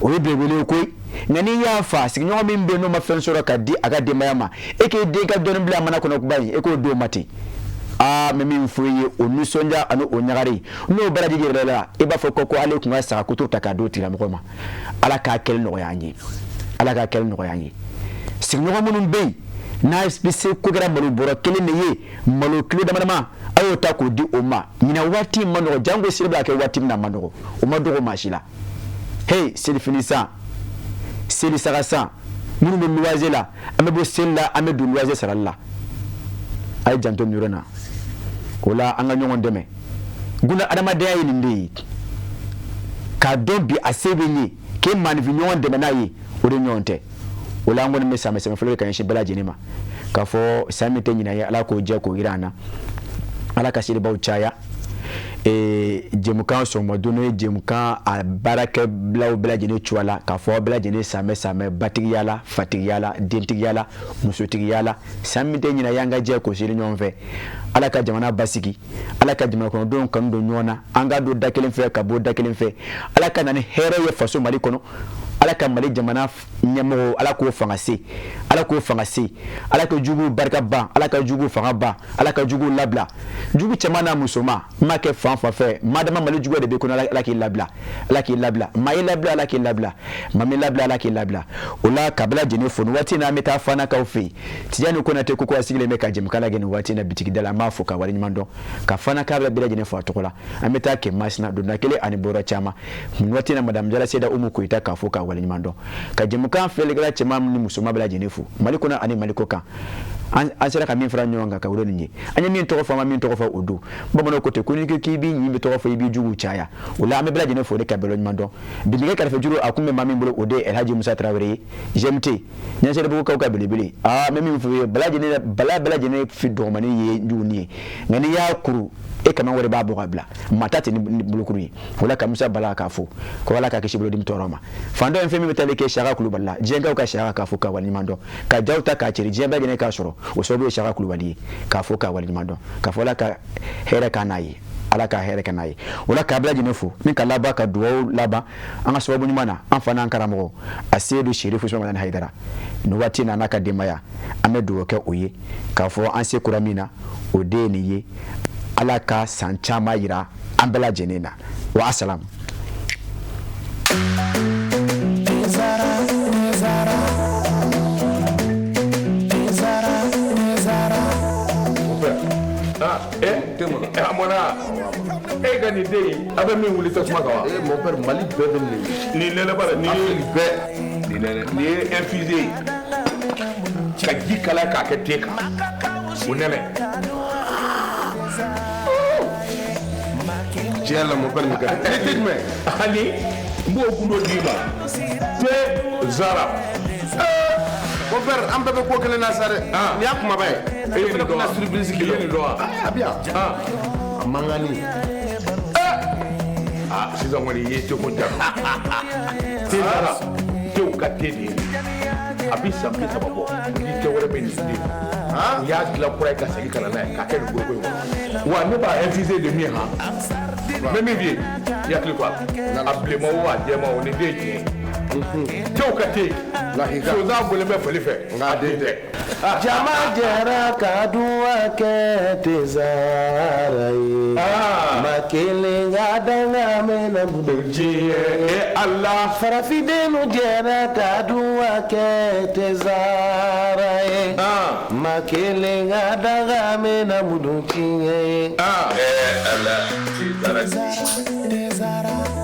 o ye belebele ye koyi. Nka n'i y'a fa, sigiɲɔgɔn min bɛ yen n'o ma fɛn sɔrɔ ka di a ka denbaya ma, e k'i den ka dɔɔnin bila mana kɔnɔ ba in, e k'o d'o ma ten. Aa, n bɛ min fɔ i ye, o nisɔndiya ani o ɲagari n'o baraji yɛrɛ la, i b'a fɔ ko ale tun ka saga kutu ta k'a d'o tigilamɔgɔ ma. Ala k'a kɛli nɔgɔya an ye, Ala k'a kɛli nɔgɔya an ye. Sigiɲɔgɔn minnu bɛ yen n'a bɛ se ko kɛra malo bɔrɔ kelen de ye, malo kilo dama dama, a y'o ta k'o di o ma. Ɲinan waati ma nɔgɔ, janko seli bɛ ka kɛ waati min na, a ma nɔgɔ, o ma dɔgɔ maa si la. Hey, selifini san, seli saga san, minnu bɛ luwanze la, an bɛ bɔ seli la, an bɛ don luwanze sarali la. A ye janto nin yɔrɔ na. O la, an ka ɲɔgɔn dɛmɛ. Gunda adamadenya ye nin de ye, k'a dɔn bi a se bɛ n ye k'e maaninfin ɲɔgɔn dɛmɛ n'a ye, o de ɲɔgɔn tɛ. O la, an kɔni bɛ sanbɛ sɛbɛn fɔlɔ ka ɲɛsin bɛɛ lajɛlen ma, k'a fɔ san min tɛ ɲinan ye, Ala k'o jɛ k'o yira an na. Ala ka selibaw caya. Jɛmukan sɔgɔmadon ye jɛmukan a baarakɛlaw bɛɛ lajɛlen cogoya la, k'a fɔ aw bɛɛ lajɛlen sanbɛ sanbɛ batigiya la, fatigiya la, dentigiya la, musotigiya la. San min tɛ ɲinan ye, an ka jɛ k'o seli ɲɔgɔn fɛ. Ala ka jamana basigi, Ala ka jamana kɔnɔdenw kanu don ɲɔgɔn na, an ka don da kelen fɛ ka bɔ da kelen fɛ. Ala ka na ni hɛrɛ ye faso Mali kɔnɔ. Ala ka Mali jamana ɲɛmɔgɔ, Ala k'o fanga se, Ala k'o fanga se. Ala ka juguw barika ban, Ala ka juguw fanga ban, Ala ka juguw labila. Jugu cɛman n'a musoman n m'a kɛ fan fan fɛ, madama Mali juguya de bɛ kɔnɔ, Ala k'i labila, Ala k'i labila. Maa y'i labila, Ala k'i labila. Maa min labila, Ala k'i labila. O la, ka bɛɛ lajɛlen fo nin waati in na. An bɛ taa Fanakaw fɛ yen. Tijani Konate ko a sigilen bɛ ka jɛmukan lajɛ nin waati in na bitigi da la. An b'a fo ka waleɲuman dɔn, ka Fanaka bɛɛ lajɛlen fo a tɔgɔ la. An bɛ taa kɛ Masina donda kelen ani bɔra caman nin waati in na, madame Jara Seda Umu Koyita, k'a fo ka waleɲuman dɔn, ka jɛmukan filɛlikɛla cɛman ni musoman bɛɛ lajɛlen fo Mali kɔnɔ ani Mali kɔ kan. An sera ka min fara ɲɔgɔn kan ka wele nin ye, an ye min tɔgɔ fɔ, an ma min tɔgɔ fɔ, o don bamananw ko ten ko n'i ko k'i b'i ɲin bɛ tɔgɔ fɔ, i b'i juguw caya. O la, an bɛ bɛɛ lajɛlen fo de ka bɛɛ ɲuman dɔn. Bi nɛgɛ kɛrɛfɛ juru, a kun bɛ maa min bolo, o de ye Elhaji Musa Tarawele ye, GMT Ɲɛsɛribugukaw ka belebele. Aa, n bɛ min fɔ i ye, bala lajɛlen, bala bɛɛ lajɛlen fi dɔgɔmani ye jugu ye, nka n'i y'a kuru, e kama wɛrɛ b'a bɔ ka bila maa ta tɛ ni bolokuru ye. O la, ka Musa Bala k'a fo ko Ala ka kisi bolodimi tɔɔrɔ ma. Fan dɔ in, fɛn min bɛ taali kɛ Saka Kulubali la, diɲɛkaw ka Saka, k'a fo ka waleɲuman dɔn, ka jaw ta k'a ceri diɲɛ bɛɛ lajɛlen k'a sɔrɔ, o sababu ye Saka Kulubali ye. K'a fo ka waleɲuman dɔn, k'a fɔ Ala ka hɛrɛ k'an n'a ye, Ala ka hɛrɛ kɛ n'a ye. O la, k'a bɛɛ lajɛlen fo ni ka laban ka dugawu laban an ka sababu ɲuman na, an fa n'an karamɔgɔ a Seyidu Serifu Usumani Hayidara, nin waati na n'a ka denbaya. An bɛ dugawu kɛ o ye, k'a fɔ an se kura min na, o de ye nin ye. Ala ka san caman yira an bɛɛ lajɛlen na. Wa asalamu. A mɔna e ka nin den in, a bɛ min wuli tasuma kan wa? Eh, mon père, Mali bɛɛ bɛ nin ye. Nin nɛnɛ ba la, nin ye bɛɛ. Nin nɛnɛ, nin ye infusé ye ka ji kalaya k'a kɛ te kan, o nɛnɛ. Tiɲɛ yɛrɛ la, mon père, nin ka di. Ni te jumɛn? Ani n b'o gundo d'i ma, te Zara. Mon père, an bɛɛ bɛ ko kelen na sa dɛ. Nin y'a kumaba ye. E ye nin dɔn wa? Surprise I ye nin dɔn wa? A bɛ yan. A mankanni. Ah, sisan kɔni i ye teko ja. Te Zara, tew ka te de ye. A bi san 30 bɔ, ni te wɛrɛ bɛ nin den. U y'a dilan kura ye ka segin ka na n'a ye k'a kɛ nin boloko in kɔnɔ. Wa ne b'a infusé de min han. N bɛ min f'i ye, i hakili to a la. A bilenman o, a jɛman o, nin den ye tiɲɛ ye. Tew ka te. Sonsan bɔlen bɛ fali fɛ. A den tɛ. Jama jɛra ka duwa kɛ Tezara ye. Ma kelen ka danga mɛnna diɲɛ e Ala. Farafindenw jɛra ka duwa kɛ Tezara ye. Ma kelen ka danga mɛnna mudu tiɲɛ ye. Ala, Tezara.